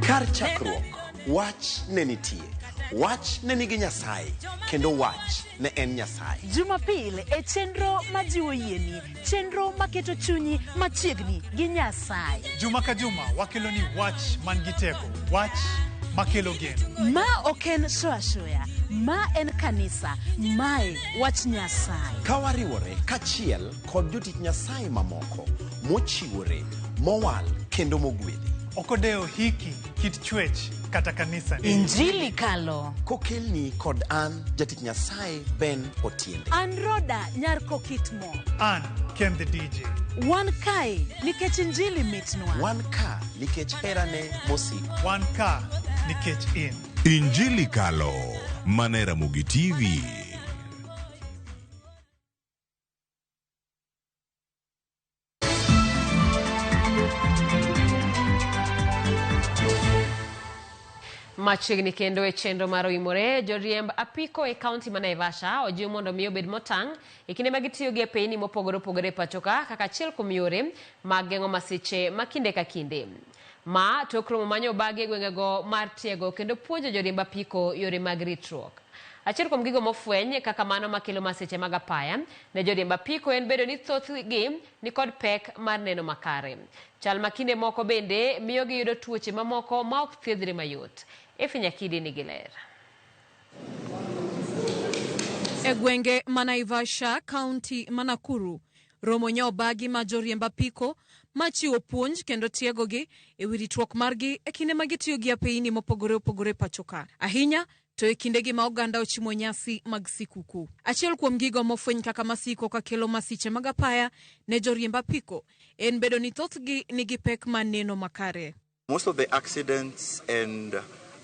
Kar chakruok, wach ne nitie. Wach ne nigi Nyasaye, kendo wach ne en Nyasaye. Jumapil e chenro majiwo yieni, chenro maketo chunyi machiegni gi Nyasaye. Juma ka juma wakeloni wach man gi teko, wach makelo geno. Ma ok en show ashoya, ma en kanisa, mae wach Nyasaye. Ka wariwore kachiel kod jotich Nyasaye mamoko mochiwore, mowal kendo mogwedhi. Ok odewo hiki, kit chwech kata kanisa. Injili kalo. Kokelni kod an jatich Nyasaye Ben Otiende. An Roda nyar Kokitmo. An Ken the DJ. Wan kae nikech injili mitnwa. Wan ka nikech herane mosiko. Wan ka nikech in. Injili kalo, mana e Ramogi TV. Machiegni kendo e chenro mar oimore, joriemb apiko e kaunti ma Naivasha ojiw mondo mi obed motang' e kinde ma gitiyo gi apeyni mopogore opogore e pacho ka kaka achiel kuom yore mag geng'o masiche ma kinde ka kinde. Ma tok romo manyo obagi e gwengego mar tiego kendo puonjo joriemb apiko yore mag ritruok. Achiel kuom gigo mofweny kaka mano makelo masiche mag apaya ne joriemb apiko en bedo ni thothgi nikod pek mar neno makare. Chal ma kinde moko bende miyo giyudo tuoche mamoko ma ok thiedhre mayot. Efi Nyakidi nigi ler. E gwenge ma Naivasha, kaunti ma Nakuru, romo nyo obagi ma joriemb apiko machiwo puonj kendo tiegogi e wi ritruok margi e kinde ma gitiyo gi apeyni mopogore opogore pacho ka. Ahinya to e kindegi ma oganda ochimo nyasi mag sikuku. Achiel kuom gigo mofweny kaka masiko kakelo masiche mag apaya ne joriemb apiko en bedo ni thothgi nigi pek mar neno makare. Most of the accidents and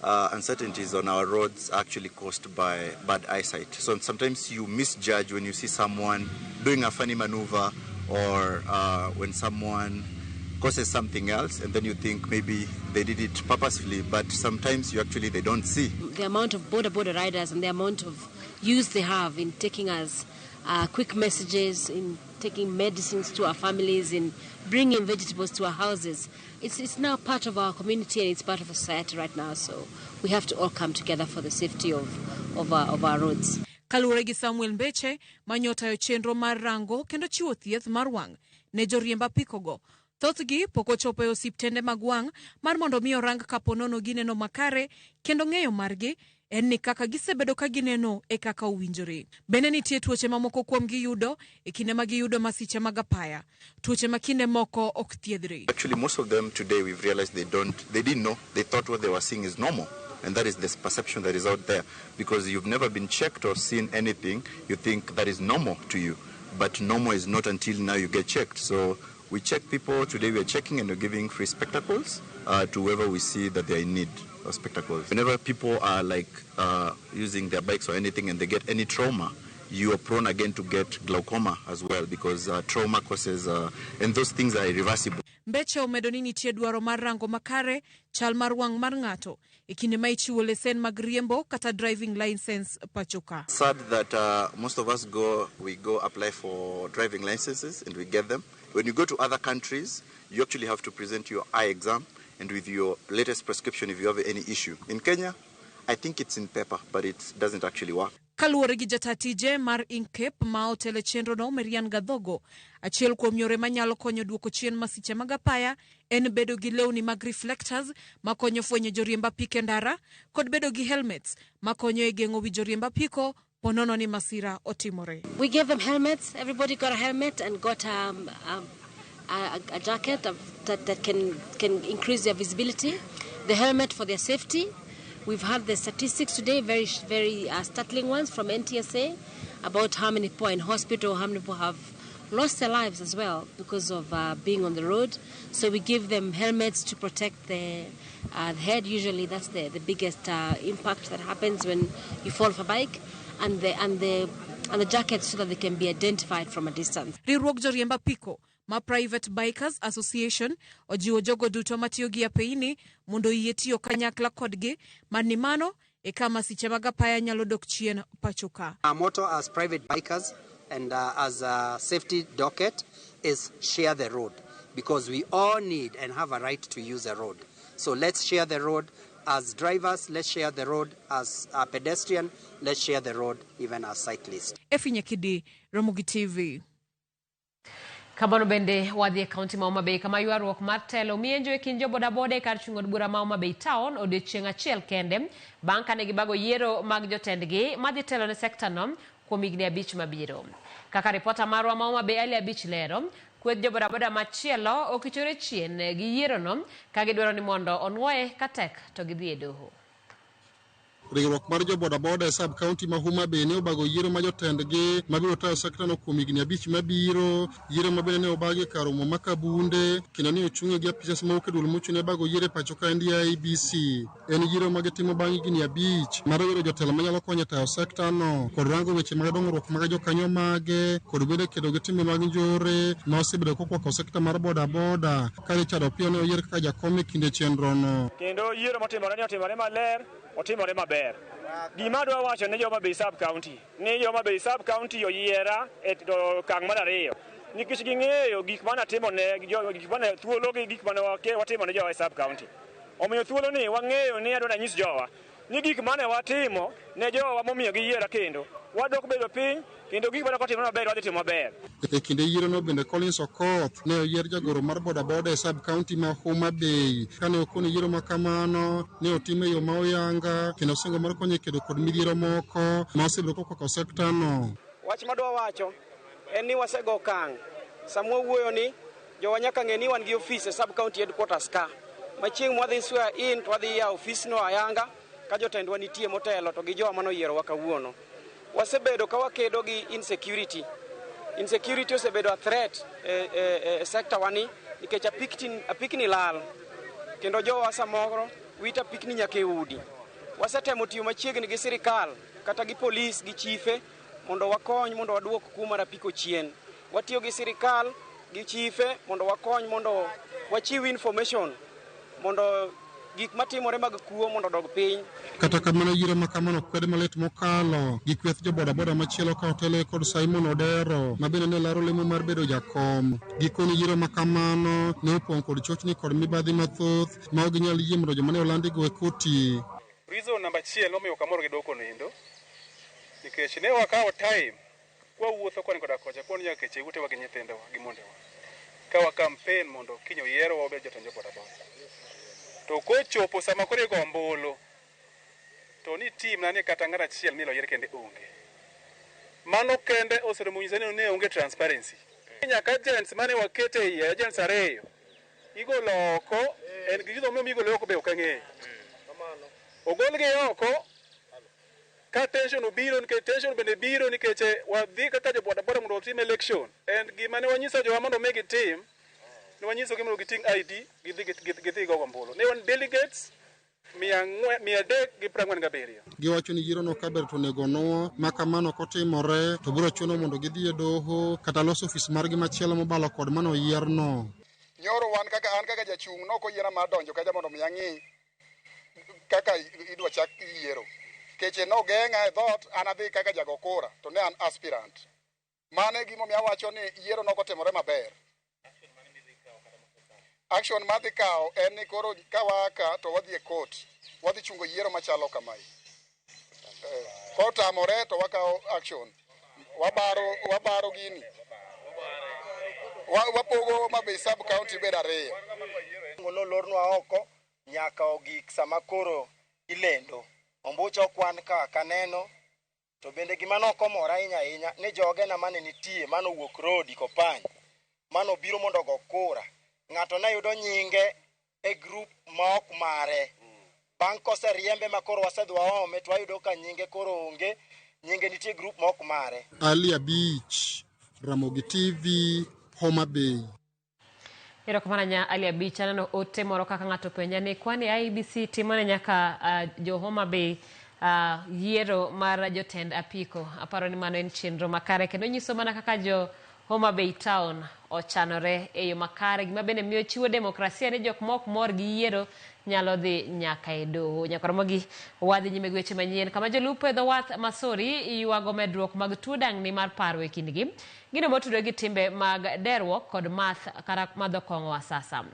uncertainties on our roads are actually caused by bad eyesight. So sometimes you misjudge when you see someone doing a funny maneuver or when someone causes something else, and then you think maybe they did it purposefully, but sometimes you actually they don't see. The amount of border riders and the amount of use they have in taking us quick messages, in taking medicines to our families, in bringing vegetables to our houses. It's now part of our community and it's part of society right now, so we have to all come together for the safety of our roads. Kaluwore gi Samuel Mbeche manyotayo chenro mar rango kendo chiwo thieth mar wang' ne joriemb apikogo. Thothgi pok ochopo e osiptende mag wang' mar mondo mi orang kapo nono gineno makare kendo ng'eyo margi en ni kaka gisebedo ka gineno e kaka owinjore. Bende nitie tuoche mamoko kuom giyudo e kinde ma giyudo masiche mag apaya. Tuoche ma kinde moko ok thiedhre. Actually, most of them today we've realized they didn't know. They thought what they were seeing is normal. And that is this perception that is out there. Because you've never been checked or seen anything, you think that is normal to you. But normal is not until now you get checked. So we check people. Today we are checking and we're giving free spectacles to whoever we see that they are in need of spectacles. Whenever people are like using their bikes or anything and they get any trauma, you are prone again to get glaucoma as well, because trauma causes, and those things are irreversible. Mbeche omedo ni nitie dwaro mar rango makare chal mar wang' mar ng'ato e kinde ma ichiwo lesen mag riembo kata driving license pacho ka. Sad that most of us go apply for driving licenses and we get them. When you go to other countries, you actually have to present your eye exam and with your latest prescription if you have any issue. In Kenya, I think it's in paper, but it doesn't actually work. Kaluwore gi jata tije mar Incape ma otelo e chenrono Marian Gadhogo, achiel kuom yore manyalo konyo duoko chien masiche mag apaya en bedo gi lewni mag reflectors makonyo fwenyo joriemb apiko e ndara kod bedo gi helmets makonyo e geng'o wi joriemb apiko ponono ni masira otimore. We gave them helmets. Everybody got a helmet and got a jacket that can increase their visibility. The helmet for their safety. We've had the statistics today, very, very startling ones from NTSA about how many people are in hospital, how many people have lost their lives as well because of being on the road. So we give them helmets to protect the head. Usually that's the biggest impact that happens when you fall off a bike, and the jackets so that they can be identified from a distance. Riwruog joriemb apiko ma Private Bikers Association ojiwo jogo duto matiyo gi apeini mondo oyie tiyo kanyakla kodgi mani mano e ka masiche mag apaya nyalo dok chien pacho ka. Our motto as private bikers and as a safety docket is share the road, because we all need and have a right to use a road. So let's share the road as drivers, let's share the road as a pedestrian, let's share the road even as cyclists. Efi Nyakidi, Ramogi TV. Kamano bende wadhi e kaunti ma Homa Bay kama ywaruok mar telo mienjo e kind jo bodaboda e kar chung' od bura ma Homa Bay town odiochieng' achiel kende bang' kane gibago yiero mag jotendgi madhi telo ne sekta no kuom higni 5 mabiro. Kaka ripota marwa ma Homa Bay Ali Abich lero, kweth jo bodaboda machielo okichore chien gi yierono ka gidwaro ni mondo onwoye katek to gidhi e doho. Riwruok mar jo bodaboda e sub county ma Homa Bay ne obago yiero ma jotendgi mabiro tayo sekta no kuom higni 5 mabiro. Yiero ma bende ne obagi e kar romo ma Kabunde kendo ne ochung'e gi apisas mawuok e duol mochung' ne bago yiero e pacho ka IEBC. En yiero ma gitimo bang' higni 5 mar yiero jotelo manyalo konyo e tayo sekta no kod rango weche mag dongruok mag jokanyo mage kod bende kedo gi timbe mag njore ma osebedo kokwako sekta mar bodaboda. Ka Richard Opiyo ne oyier kaka jakom e kinde chenrono. Kendo yiero motimore ni otimore maler, otimore maber. Gima adwa wacho ne jo Homa Bay sub county ni jo Homa Bay sub county oyiera e okang' mar 2 nikech ging'eyo gik mane atimo ne gik mane thuolo gi gik mane watimo ne jowa e sub county. Omiyo thuolo ni wang'eyo ni adwa nanyis jowa ni gik mane watimo ne jowa momiyo giyiera kendo wadok bedo piny kendo gik mane ok otimore maber wadhi timo maber. E kinde yierono bende Collins Okoth ne oyier jagoro mar bodaboda e sub county ma Homa Bay. Kane okone yiero ma kamano ne otim e yo ma oyanga kendo singo mar konyo e kedo kod midhiero moko ma osebedo kokwako sekta no. Wach madwa wacho en ni wasego okang'. Sama wawuoyo ni jowa nyaka ng'e ni wan gi ofis e sub county headquarters ka. Ma chieng' mwadhi swear in to wadhi yawo ofisno ayanga ka jotendwa nitie motelo to gi jowa manoyierowa kawuono. Wasebedo ka wakedo gi insecurity. Insecurity osebedo a threat e sector wani nikech apikni lal kendo jowa samoro wito apikni nyaka e udi. Wasetemo tiyo machiegni gi sirikal kata gi polis gi chife mondo wakony mondo waduok kuo mar apiko chien. Watiyo gi sirikal gi chife mondo wakony mondo wachiw information mondo gik matimore mag kuo mondo odog piny. Kata kamano yiero ma kamano kwed malit mokalo gi kweth jo bodaboda machielo ka otelo kod Simon Odero ma bende ne laro lemo mar bedo jakom. Gikone yiero ma kamano ne opong' kod chochni kod mibadhi mathoth ma ok ginyal yie mondo joma ne olandigo e koti. Reason namba 1 nomiyo kamoro gi dwoko nindo nikech ne wakawo time kwa wuotho koni koda kocha koni nyaka keche utewa gi nyithindowa gi mondewa ka wa campaign mondo kiny oyierwa wabed jotend jo bodaboda. To kochopo sama koro igo ombulu to ni team na ni kata ng'at achiel milo yier kende onge. Mano kende oseromo nyiso ni ne onge transparency. Nyaka agents mane wakete iye, agents 2 igolo oko, en gi gimomiyo igolo oko be ok ang'eyo. Ogolgi oko Ka tension obiro nikech tension bende biro nikech wadhi kaka jo boda boda mondo watim election. And gima ne wanyiso jowa mondo mi gitim, ne wanyisogi mondo giting' ID gidhi gigo ombulu. Ne wan delegates 347. Giwacho ni yierono kaber to onego onuo ma kamano kotimore to biro chuno mondo gidhi e doho kata loso ofis margi machielo mobalo kod mano yierno. Nyoro wan kaka an kaka jachung' nok oyiena mar donjo kacha mondo mi ang'i kaka idwa chak yiero. Keche nogeng'a e dhoot an adhi kaka jago kura to ne an aspirant. Mano e gimomiyo awacho ni yiero nok otimore maber. Action madhi kawo en ni koro ka waa ka to wadhi e court, wadhi chungo yiero machalo kamae. Kotamore to wakawo action. Wabaro gini. Wapogo Homa Bay sub county bed ariyo. Nolornwa oko nyaka ogik sama koro ilendo. Ombucha okwan ka kaneno to bende gima nokomora ahinya ahinya ni jogena mane nitie manowuok Rodi Kopany manobiro mondo ogo kura. Ng'ato ne yudo nyinge e grup ma ok mare. Bang' koseriembe ma koro wasedhi waome to wayudo ka nyinge koro onge, nyinge nitie grup ma ok mare. Ali Abich, Ramogi TV, Homa Bay. Erokamano nya Ali Abich, aneno ote moro kaka ng'ato penja ni kwani IEBC timone nyaka jo Homa Bay yiero mar jotend apiko. Aparo ni mano en chenro makare kendo nyiso mana kaka jo Homa Bay Town ochanore e yo makare, gima bende miyo chiwo demokrasia ne jok mok mor gi yiero nyalo dhi nyaka e doho. Nyakoromogi wadhi nyime gi weche manyien kama jolupo e dho wath Masori ywago medruok mag tuo dang'ni mar paro e kindgi. Gino motudore gi timbe mag derruok kod math kata madho kong'o asasa.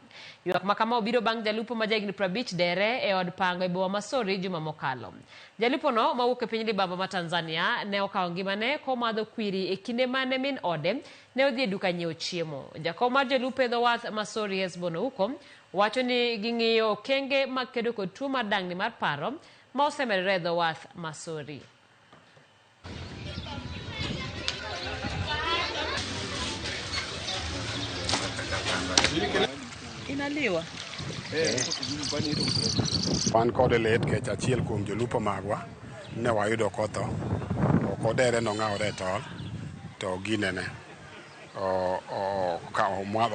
Ywak ma kama obiro bang' jalupo ma jahigni 50 dere e od pango e boma Masori juma mokalo. Jalupono mawuok e piny libamba ma Tanzania ne okawo ngimane komadho kwiri e kinde mane min ode ne odhi e duka nyiewo chiemo. Jakom mar jolupo e dho wath Masori Hesbon Ouko wacho ni ging'iyo okenge mag kedo kod tuo mar dang'ni mar paro ma osemedore e dho wath Masori. Inaliwa. Wan kod lit kech achiel kuom jolupo magwa ne wayudo kotho, ok odere nong'awore e tol to ginene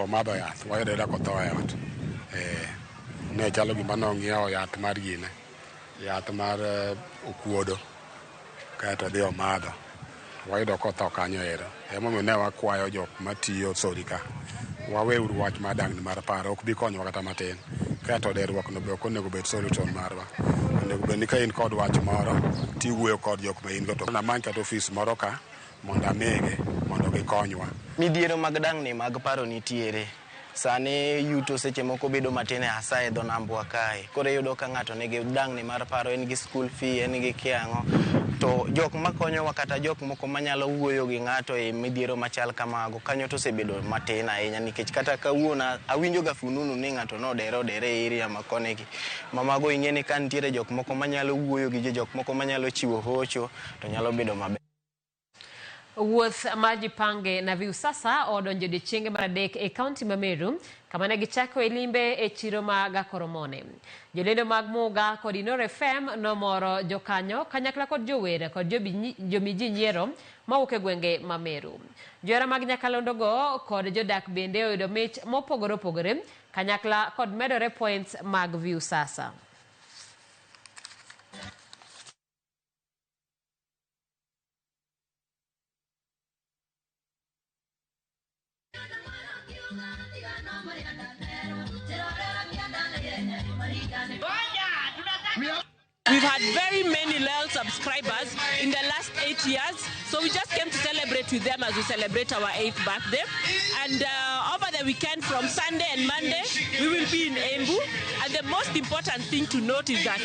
omadho yath, wayudo ayuda kotho e ot. Ne chalo gima nong'iewo yath mar gine, yath mar okuodo kaeto odhi omadho, wayudo kotho kanyo ero. Emomiyo ne wakwayo jok matiyo Sori ka, waweuru wach mar dang'ni mar paro, ok bi konyowa kata matin. Kaeto derruok no be ok onego bed solution marwa. Onego bed ni ka in kod wach moro tiwuoyo kod jok ma in go to namany kata ofis moro ka mondo amigi mondo gikonywa. Midhiero mag dang'ni mag paro nitiere. Sani yuto seche moko bedo matin hasa e dho nambwa kae. Koro iyudo ka ng'ato nigi dang'ni mar paro, en gi school fee, en gi kiang'o. To jok makonyowa kata jok moko manyalo wuoyo gi ng'ato e midhiero machal kamago kanyo to osebedo matin ahinya nikech kata kawuono awinjo ga fununu ni ng'ato nodere odere e area ma koni gi. Mamago ing'e ni ka nitiere jok moko manyalo wuoyo gi ji, jok moko manyalo chiwo hocho to nyalo bedo maber. Wuoth mar Jipange na Viusasa odonjo odiechienge mar adek e kaunti ma Meru kama ne gichako e limbe e chiro ma Gakoromone. Jolendo mag Muga kod Inoro FM nomoro jokanyo kanyakla kod jower kod jomiji nyiero mawuok e gwenge ma Meru. Johera mag nyakalondogo kod jodak bende oyudo mich mopogore opogore kanyakla kod medore points mag Viusasa. We've had very many loyal subscribers in the last 8 years, so we just came to celebrate with them as we celebrate our 8th birthday. And over the weekend, from Sunday and Monday, we will be in Embu. And the most important thing to note is that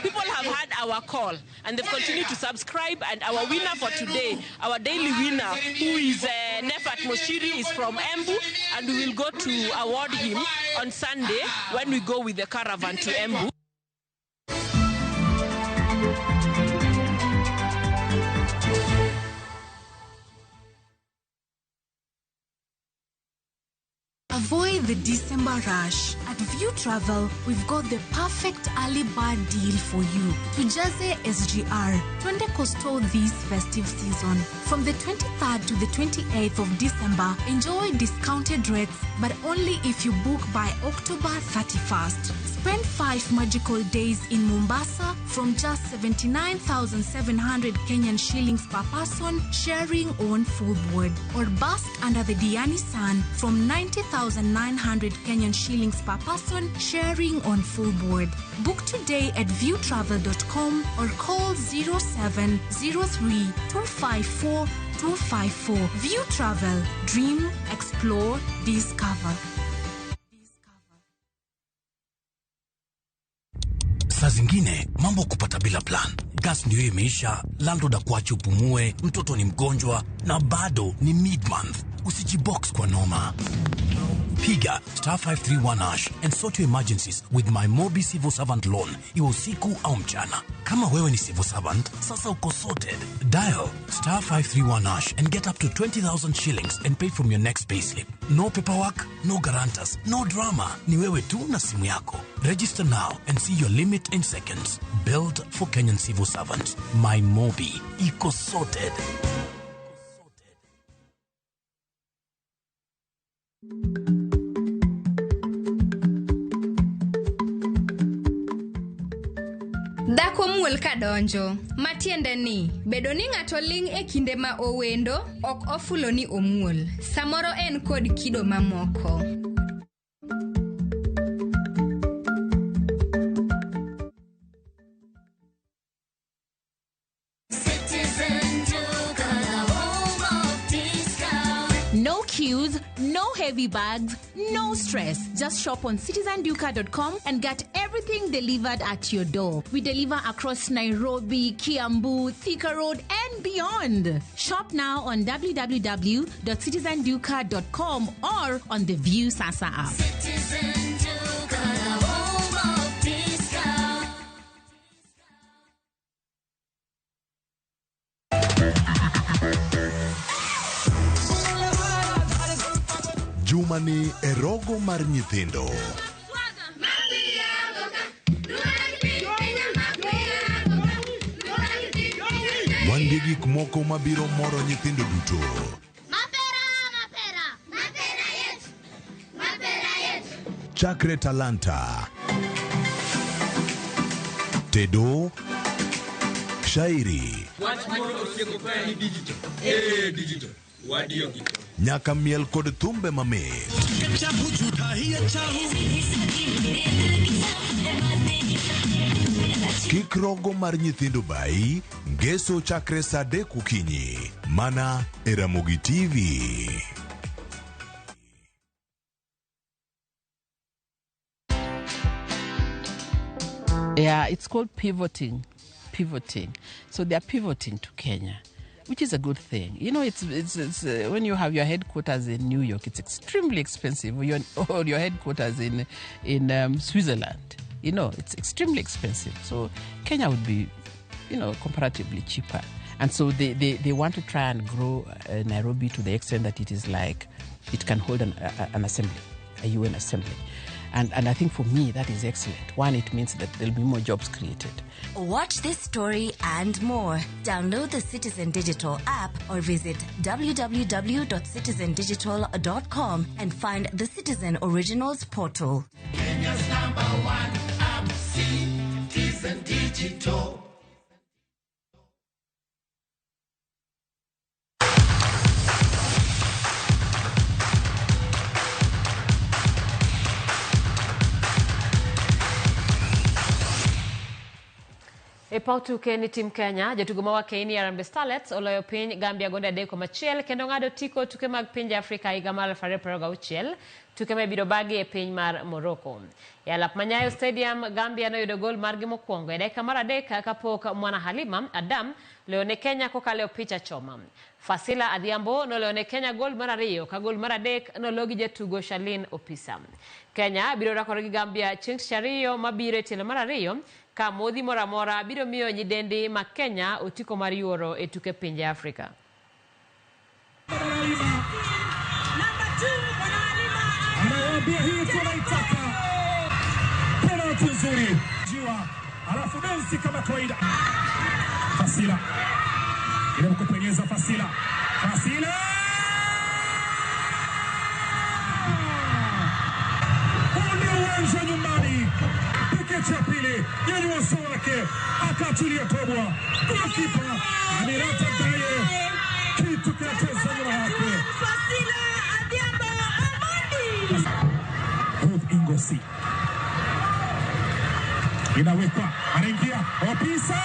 people have had our call and they've continued to subscribe. And our winner for today, our daily winner, who is Nefat Moshiri, is from Embu, and we will go to award him on Sunday when we go with the caravan to Embu. Avoid the December rush. At View Travel, we've got the perfect early bird deal for you. Tujaze SGR, twende Coastal this festive season. From the 23rd to the 28th of December, enjoy discounted rates, but only if you book by October 31st. Spend 5 magical days in Mombasa from just 79,700 Kenyan shillings per person, sharing on full board. Or bask under the Diani sun from 90,900 Kenyan shillings per person, sharing on full board. Book today at viewtravel.com or call 0703 254 254. View Travel. Dream, explore, discover. Saa zingine mambo kupata bila plan. Gas ndio imeisha, landlord akuache upumue, mtoto ni mgonjwa na bado ni mid month. Usijibox kwa noma. Piga star 531 hash and sort your emergencies with my Mobi Civil Servant Loan, iwe usiku au mchana. Kama wewe ni civil servant, sasa uko sorted. Dial star 531 hash and get up to 20,000 shillings and pay from your next payslip. No paperwork, no guarantors, no drama. Ni wewe tu na simu yako. Register now and see your limit in seconds. Built for Kenyan civil servants. My Mobi. Iko sorted. Dhako muol kadonjo, matiende ni bedo ni ng'ato ling' e kinde ma owendo ok ofulo ni omuol. Samoro en kod kido mamoko. No queues, no heavy bags, no stress. Just shop on citizenduka.com and get everything delivered at your door. We deliver across Nairobi, Kiambu, Thika Road, and beyond. Shop now on www.citizenduka.com or on the View Sasa app. Citizen Duka, the home of discount. Juma ni e rogo mar nyithindo. Wan gi gik moko mabiro moro nyithindo duto. Chakre talanta, tedo, shairi, nyaka miel kod thumbe mamit. Kik rogo mar nyithindo bai, ngeso chakre saa 3 okinyi, mana e Ramogi TV. Yeah, it's called pivoting. Pivoting. So they are pivoting to Kenya, which is a good thing. You know, it's when you have your headquarters in New York, it's extremely expensive. Or your headquarters in Switzerland, you know, it's extremely expensive. So Kenya would be, you know, comparatively cheaper. And so they want to try and grow Nairobi to the extent that it is like it can hold an assembly, a UN assembly. And I think for me, that is excellent. One, it means that there'll be more jobs created. Watch this story and more. Download the Citizen Digital app or visit www.citizendigital.com and find the Citizen Originals portal. Kenya's number one app, Citizen Digital. E paw tuke ni tim Kenya, jotugo ma wakeini Harambee Starlets oloyo piny Gambia gonde 3-1 kendo ng'ado tiko tuke mag pinje Afrika higa mar 2026, tuke ma ibiro bagi e piny mar Morocco. E alap ma Nyayo Stadium, Gambia noyudo gol margi mokwongo e dakika mar 3 kapok Mwana Halima Adam loyo ne Kenya kokalo e opich achoma. Fasila Adhiambo noloyo ne Kenya gol mar 2 ka gol mar 3 nologi gi jatugo Charlene Opisa. Kenya biro rakore gi Gambia chieng' tich ariyo mabiro e tielo mar 2 ka modhi moro amora biro miyo nyidendi ma Kenya otiko mar yuoro e tuke pinje Afrika. Anamwambia hii tunaitaka. Penalti nzuri. Jiwa, alafu densi kama kawaida. Fasila. Ile kupenyeza Fasila. Fasila! Uwanja nyumbani. Peke cha pili, nyanyua uso wake, akatulia tobwa. Goalkeeper Amirata Daye, kitu kinacheza nyuma yake. Fasila Adhiambo Amadi. Ruth Ingosi. Inawekwa, anaingia Opisa.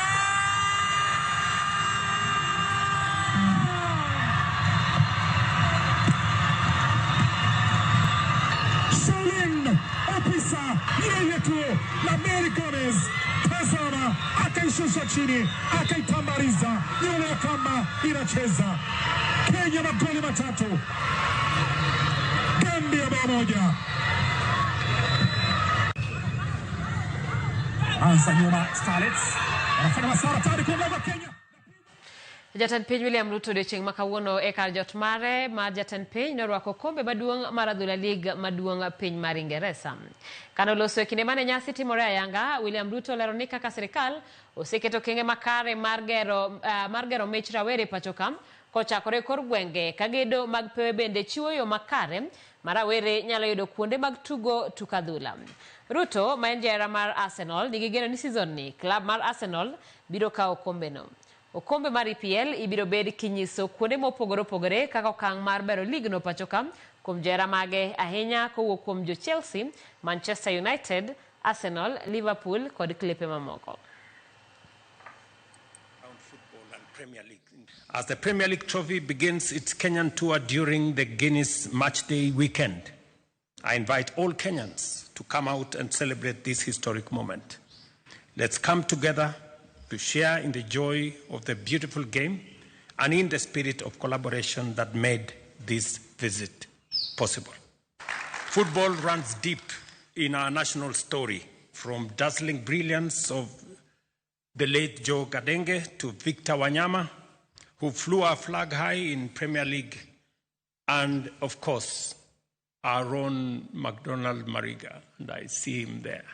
Shaolin Opisa, yeye tu na Mary Gomez. Tazama, akaishusha chini, akaitambariza nyuma ya kamba, inacheza. Kenya magoli 3, Gambia bao 1. Anza nyuma Starlets, wanafanya masara tayari kuongoza Kenya. Jatend piny William Ruto odiochieng' ma kawuono e kar jot mare mar jatend piny norwako okombe maduong' mar adhula lig maduong' piny mar Ingeresa. Kane oloso e kinde mane nyasi timore ayanga, William Ruto olero ni kaka sirikal oseketo okenge makare mar gero mich rawere pacho ka kochakore kor gwenge ka gedo mag pewe bende chiwo yo makare ma rawere nyalo yudo kuonde mag tugo tuk adhula. Ruto ma en jahera mar Arsenal nigi geno ni season ni klab mar Arsenal biro kawo okombeno. Okombe mar EPL ibiro bed kinyiso kuonde mopogore opogore kaka okang' mar bero ligno pacho ka kuom johera mage ahinya kowuok kuom jo Chelsea, Manchester United, Arsenal, Liverpool kod klepe mamoko. As the Premier League trophy begins its Kenyan tour during the Guinness Matchday weekend, I invite all Kenyans to come out and celebrate this historic moment. Let's come together to share in the joy of the beautiful game and in the spirit of collaboration that made this visit possible. Football runs deep in our national story, from dazzling brilliance of the late Joe Kadenge to Victor Wanyama, who flew our flag high in Premier League, and of course, Aaron McDonald Mariga, and I see him there.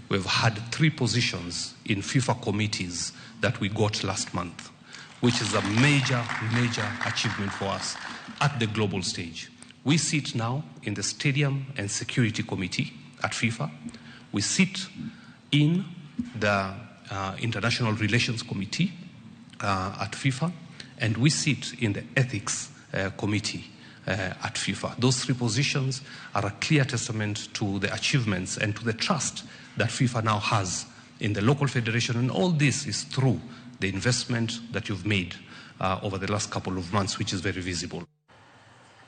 We've had 3 positions in FIFA committees that we got last month, which is a major, major achievement for us at the global stage. We sit now in the Stadium and Security Committee at FIFA. We sit in the International Relations Committee at FIFA, and we sit in the Ethics Committee at FIFA. Those 3 positions are a clear testament to the achievements and to the trust that FIFA now has in the local federation, and all this is through the investment that you've made over the last couple of months, which is very visible.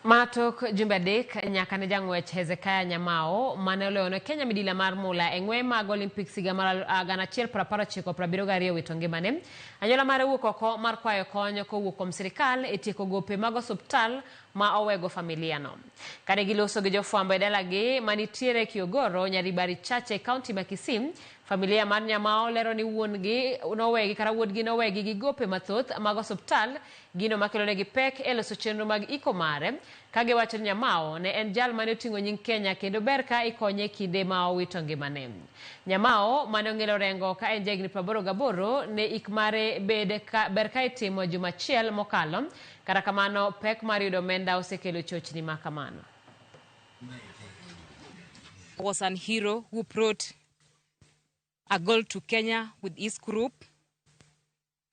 Matok jumbe 3 nyaka ne jang'wech Hezekiah Nyamao mane oloyo ne Kenya midila mar mula e ng'we mag Olympics higa mar 1972 wito ngimane. Anyuola mare wuok oko mar kwayo kony kowuok kuom sirikal e tieko gope mag osuptal ma owego familia no. Kane giloso gi jofwambo e dalagi manitiere Kiogoro, Nyaribari Chache, kaunti ma Kisii, familia mar Nyamao lero ni wuon-gi nowegi kata wuodgi nowegi gi gope mathoth mag osuptal, gino makelonegi pek e loso chenro mag iko mare, ka giwacho ni Nyamao ne en jal mane oting'o nying Kenya kendo ber ka ikonye kinde ma owito ngimane. Nyamao mane ong'elo rengo ka en jahigni 88 ne ik mare ber ka itimo juma achiel mokalo, kata kamano pek mar yudo omenda osekelo chochni ma kamano. Was an hero who brought a goal to Kenya with his group,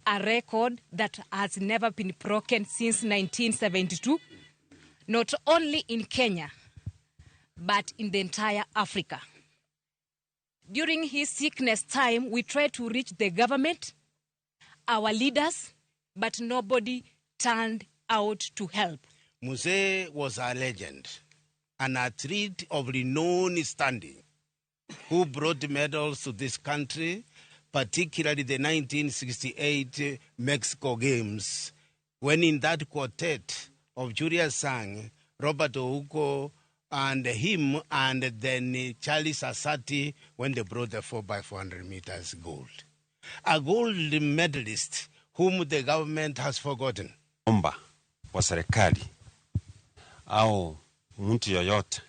a record that has never been broken since 1972, not only in Kenya, but in the entire Africa. During his sickness time, we tried to reach the government, our leaders, but nobody turned out to help. Mzee was a legend, an athlete of renowned standing, who brought medals to this country, particularly the 1968 Mexico Games, when in that quartet of Julius Sang, Robert Ouko, and him, and then Charlie Sasati, when they brought the 4x400 meters gold. A gold medalist whom the government has forgotten. Omba wa serikali au mtu yoyote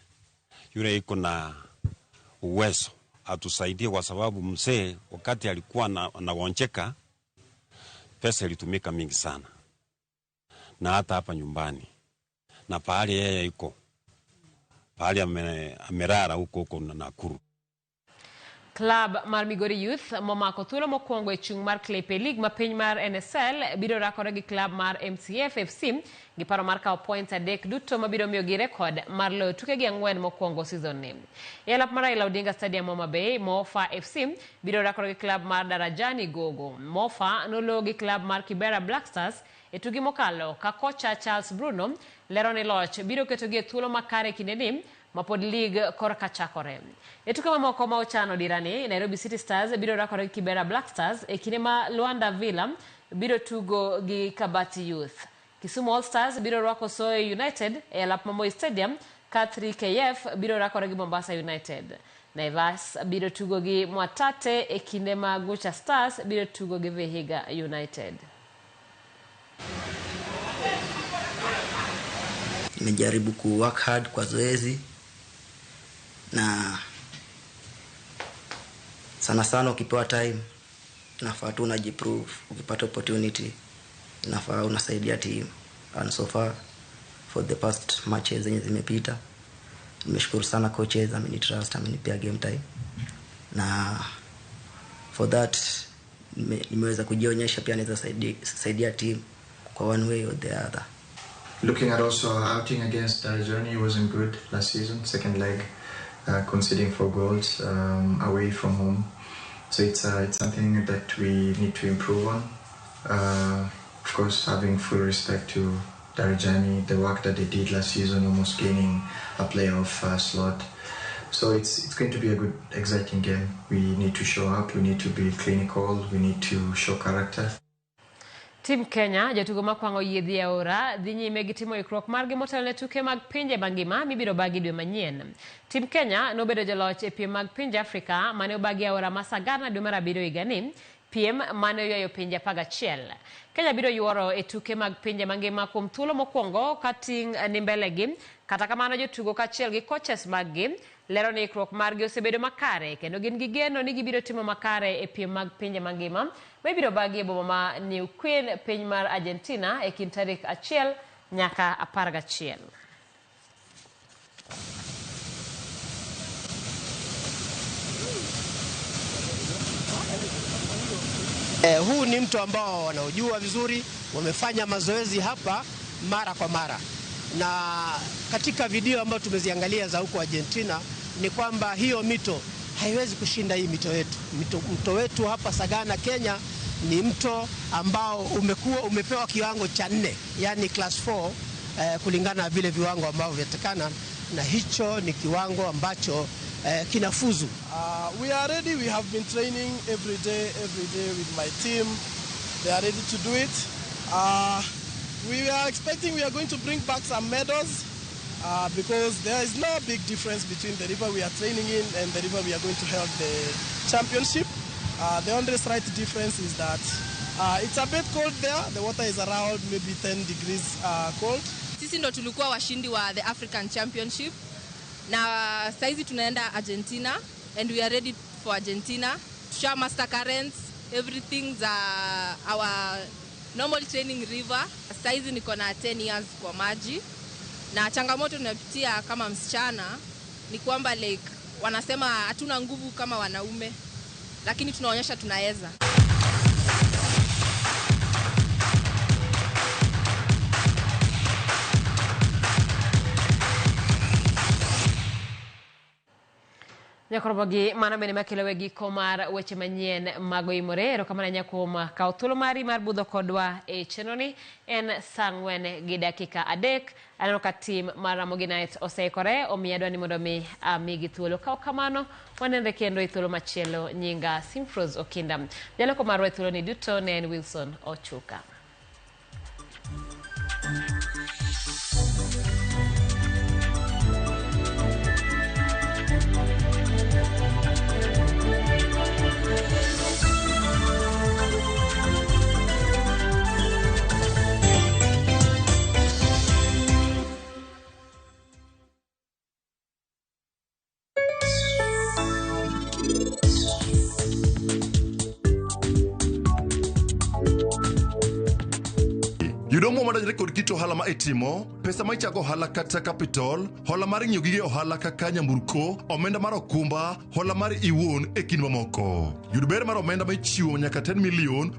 Yule iko na uwezo atusaidie, kwa sababu mzee wakati alikuwa anagonjeka pesa ilitumika mingi sana, na hata hapa nyumbani na pahali yeye iko pahali amerara huko huko Nakuru. Club mar Migori Youth momako thuolo mokwongo e chung' mar Klepe League ma piny mar NSL biro rakore gi club mar MCF FC gi paro mar kawo points 3 duto mabiro miyogi rekod mar loyo tukegi 4 mokwongo season ni. E alap mar Raila Odinga Stadium Homa Bay, Mofa FC biro rakore gi club mar Darajani Gogo. Mofa noloyo gi club mar Kibera Black Stars e tugi mokalo ka kocha Charles Bruno lero ni loch biro ketogi e thuolo makare kindeni mapod league korka chakore. E tuke mamoko ma ochano dirani, Nairobi City Stars biro rakore gi Kibera Black Stars e kinde ma Luanda Villa biro tugo gi Kabati Youth. Kisumu All Stars biro rwako Soy United e alap ma Moi Stadium ka 3KF biro rakore gi Mombasa United. Naivas biro tugo gi Mwatate e kinde ma Gucha Stars biro tugo gi Vihiga United. Nimejaribu ku work hard kwa zoezi na sana sana ukipewa time nafaa tu unajiprove, ukipata opportunity nafaa unasaidia team, and so far for the past matches zenye zimepita nimeshukuru sana coaches, amenitrust, amenipea game time, na for that nimeweza kujionyesha pia naweza saidia team kwa one way or the other. Looking at also our outing against Darajani wasn't good last season, second leg, conceding 4 goals away from home. So it's something that we need to improve on. Of course, having full respect to Darajani, the work that they did last season, almost gaining a playoff slot. So it's going to be a good, exciting game. We need to show up, we need to be clinical, we need to show character. Team Kenya jotugo makwang'o yiedhi e aora dhi nyime gi timo ikruok margi motelo ne tuke mag pinje mangima mibiro bagi dwe manyien. Team Kenya nobedo joloch e piem mag pinje Afrika mane obagi e aora ma Sagana dwe mar 7 higani, piem mane oywayo pinje 11. Kenya biro yuoro e tuke mag pinje mangima kuom thuolo mokwongo ka ting' ni mbelegi. Kata kamano jotugo kaachiel gi coaches maggi lero ni ikruok margi osebedo makare kendo gin gi geno ni gibiro timo makare e piem mag pinje mangima mibiro bagi e boma ma Neuquén piny mar Argentina e kind tarik 1 nyaka 11. Huu ni mto ambao wanaojua vizuri, wamefanya mazoezi hapa mara kwa mara. Na katika video ambayo tumeziangalia za huko Argentina ni kwamba hiyo mito haiwezi kushinda hii mito yetu. Mto wetu hapa Sagana Kenya ni mto ambao umepewa kiwango cha 4, yani class 4, kulingana na vile viwango ambavyo vyatakana, na hicho ni kiwango ambacho kinafuzu. We are ready. We have been training every day with my team. They are ready to do it. We are expecting we are going to bring back some medals because there is no big difference between the river we are training in and the river we are going to hold the championship. The only slight difference is that it's a bit cold there. The water is around maybe 10 degrees cold. Sisi ndo tulikuwa washindi wa the African Championship. Na saizi tunaenda Argentina and we are ready for Argentina. Tusha master currents, everything za our normal training river. Saizi niko na 10 years kwa maji. Na changamoto tunapitia kama msichana ni kwamba like wanasema hatuna nguvu kama wanaume, lakini tunaonyesha tunaweza. Nyakorobogi mano bende makelo e giko mar weche manyien mag Oimore. Erokamano ahinya kuom kawo thuolo mari mar budho kodwa e chenroni. En saa 4:03. Aneno ka tim mar Ramogi Nights oseikore, omiyo adwa ni mondo mi amigi thuolo. Kaw kamano, wanenre kendo e thuolo machielo. Nyinga Simfrose Okinda. Jaloko marwa e thuoloni duto ne en Wilson Ochuka. Yud omwom madonjore kod kit ohala ma itimo, pesa ma ichako ohala kata capital, hola mar ng'iewo gige ohala kaka nyamburko, omenda mar okumba, hola mar iwuon e kind mamoko. Yud ber mar omenda ma ichiwo nyaka 10 million.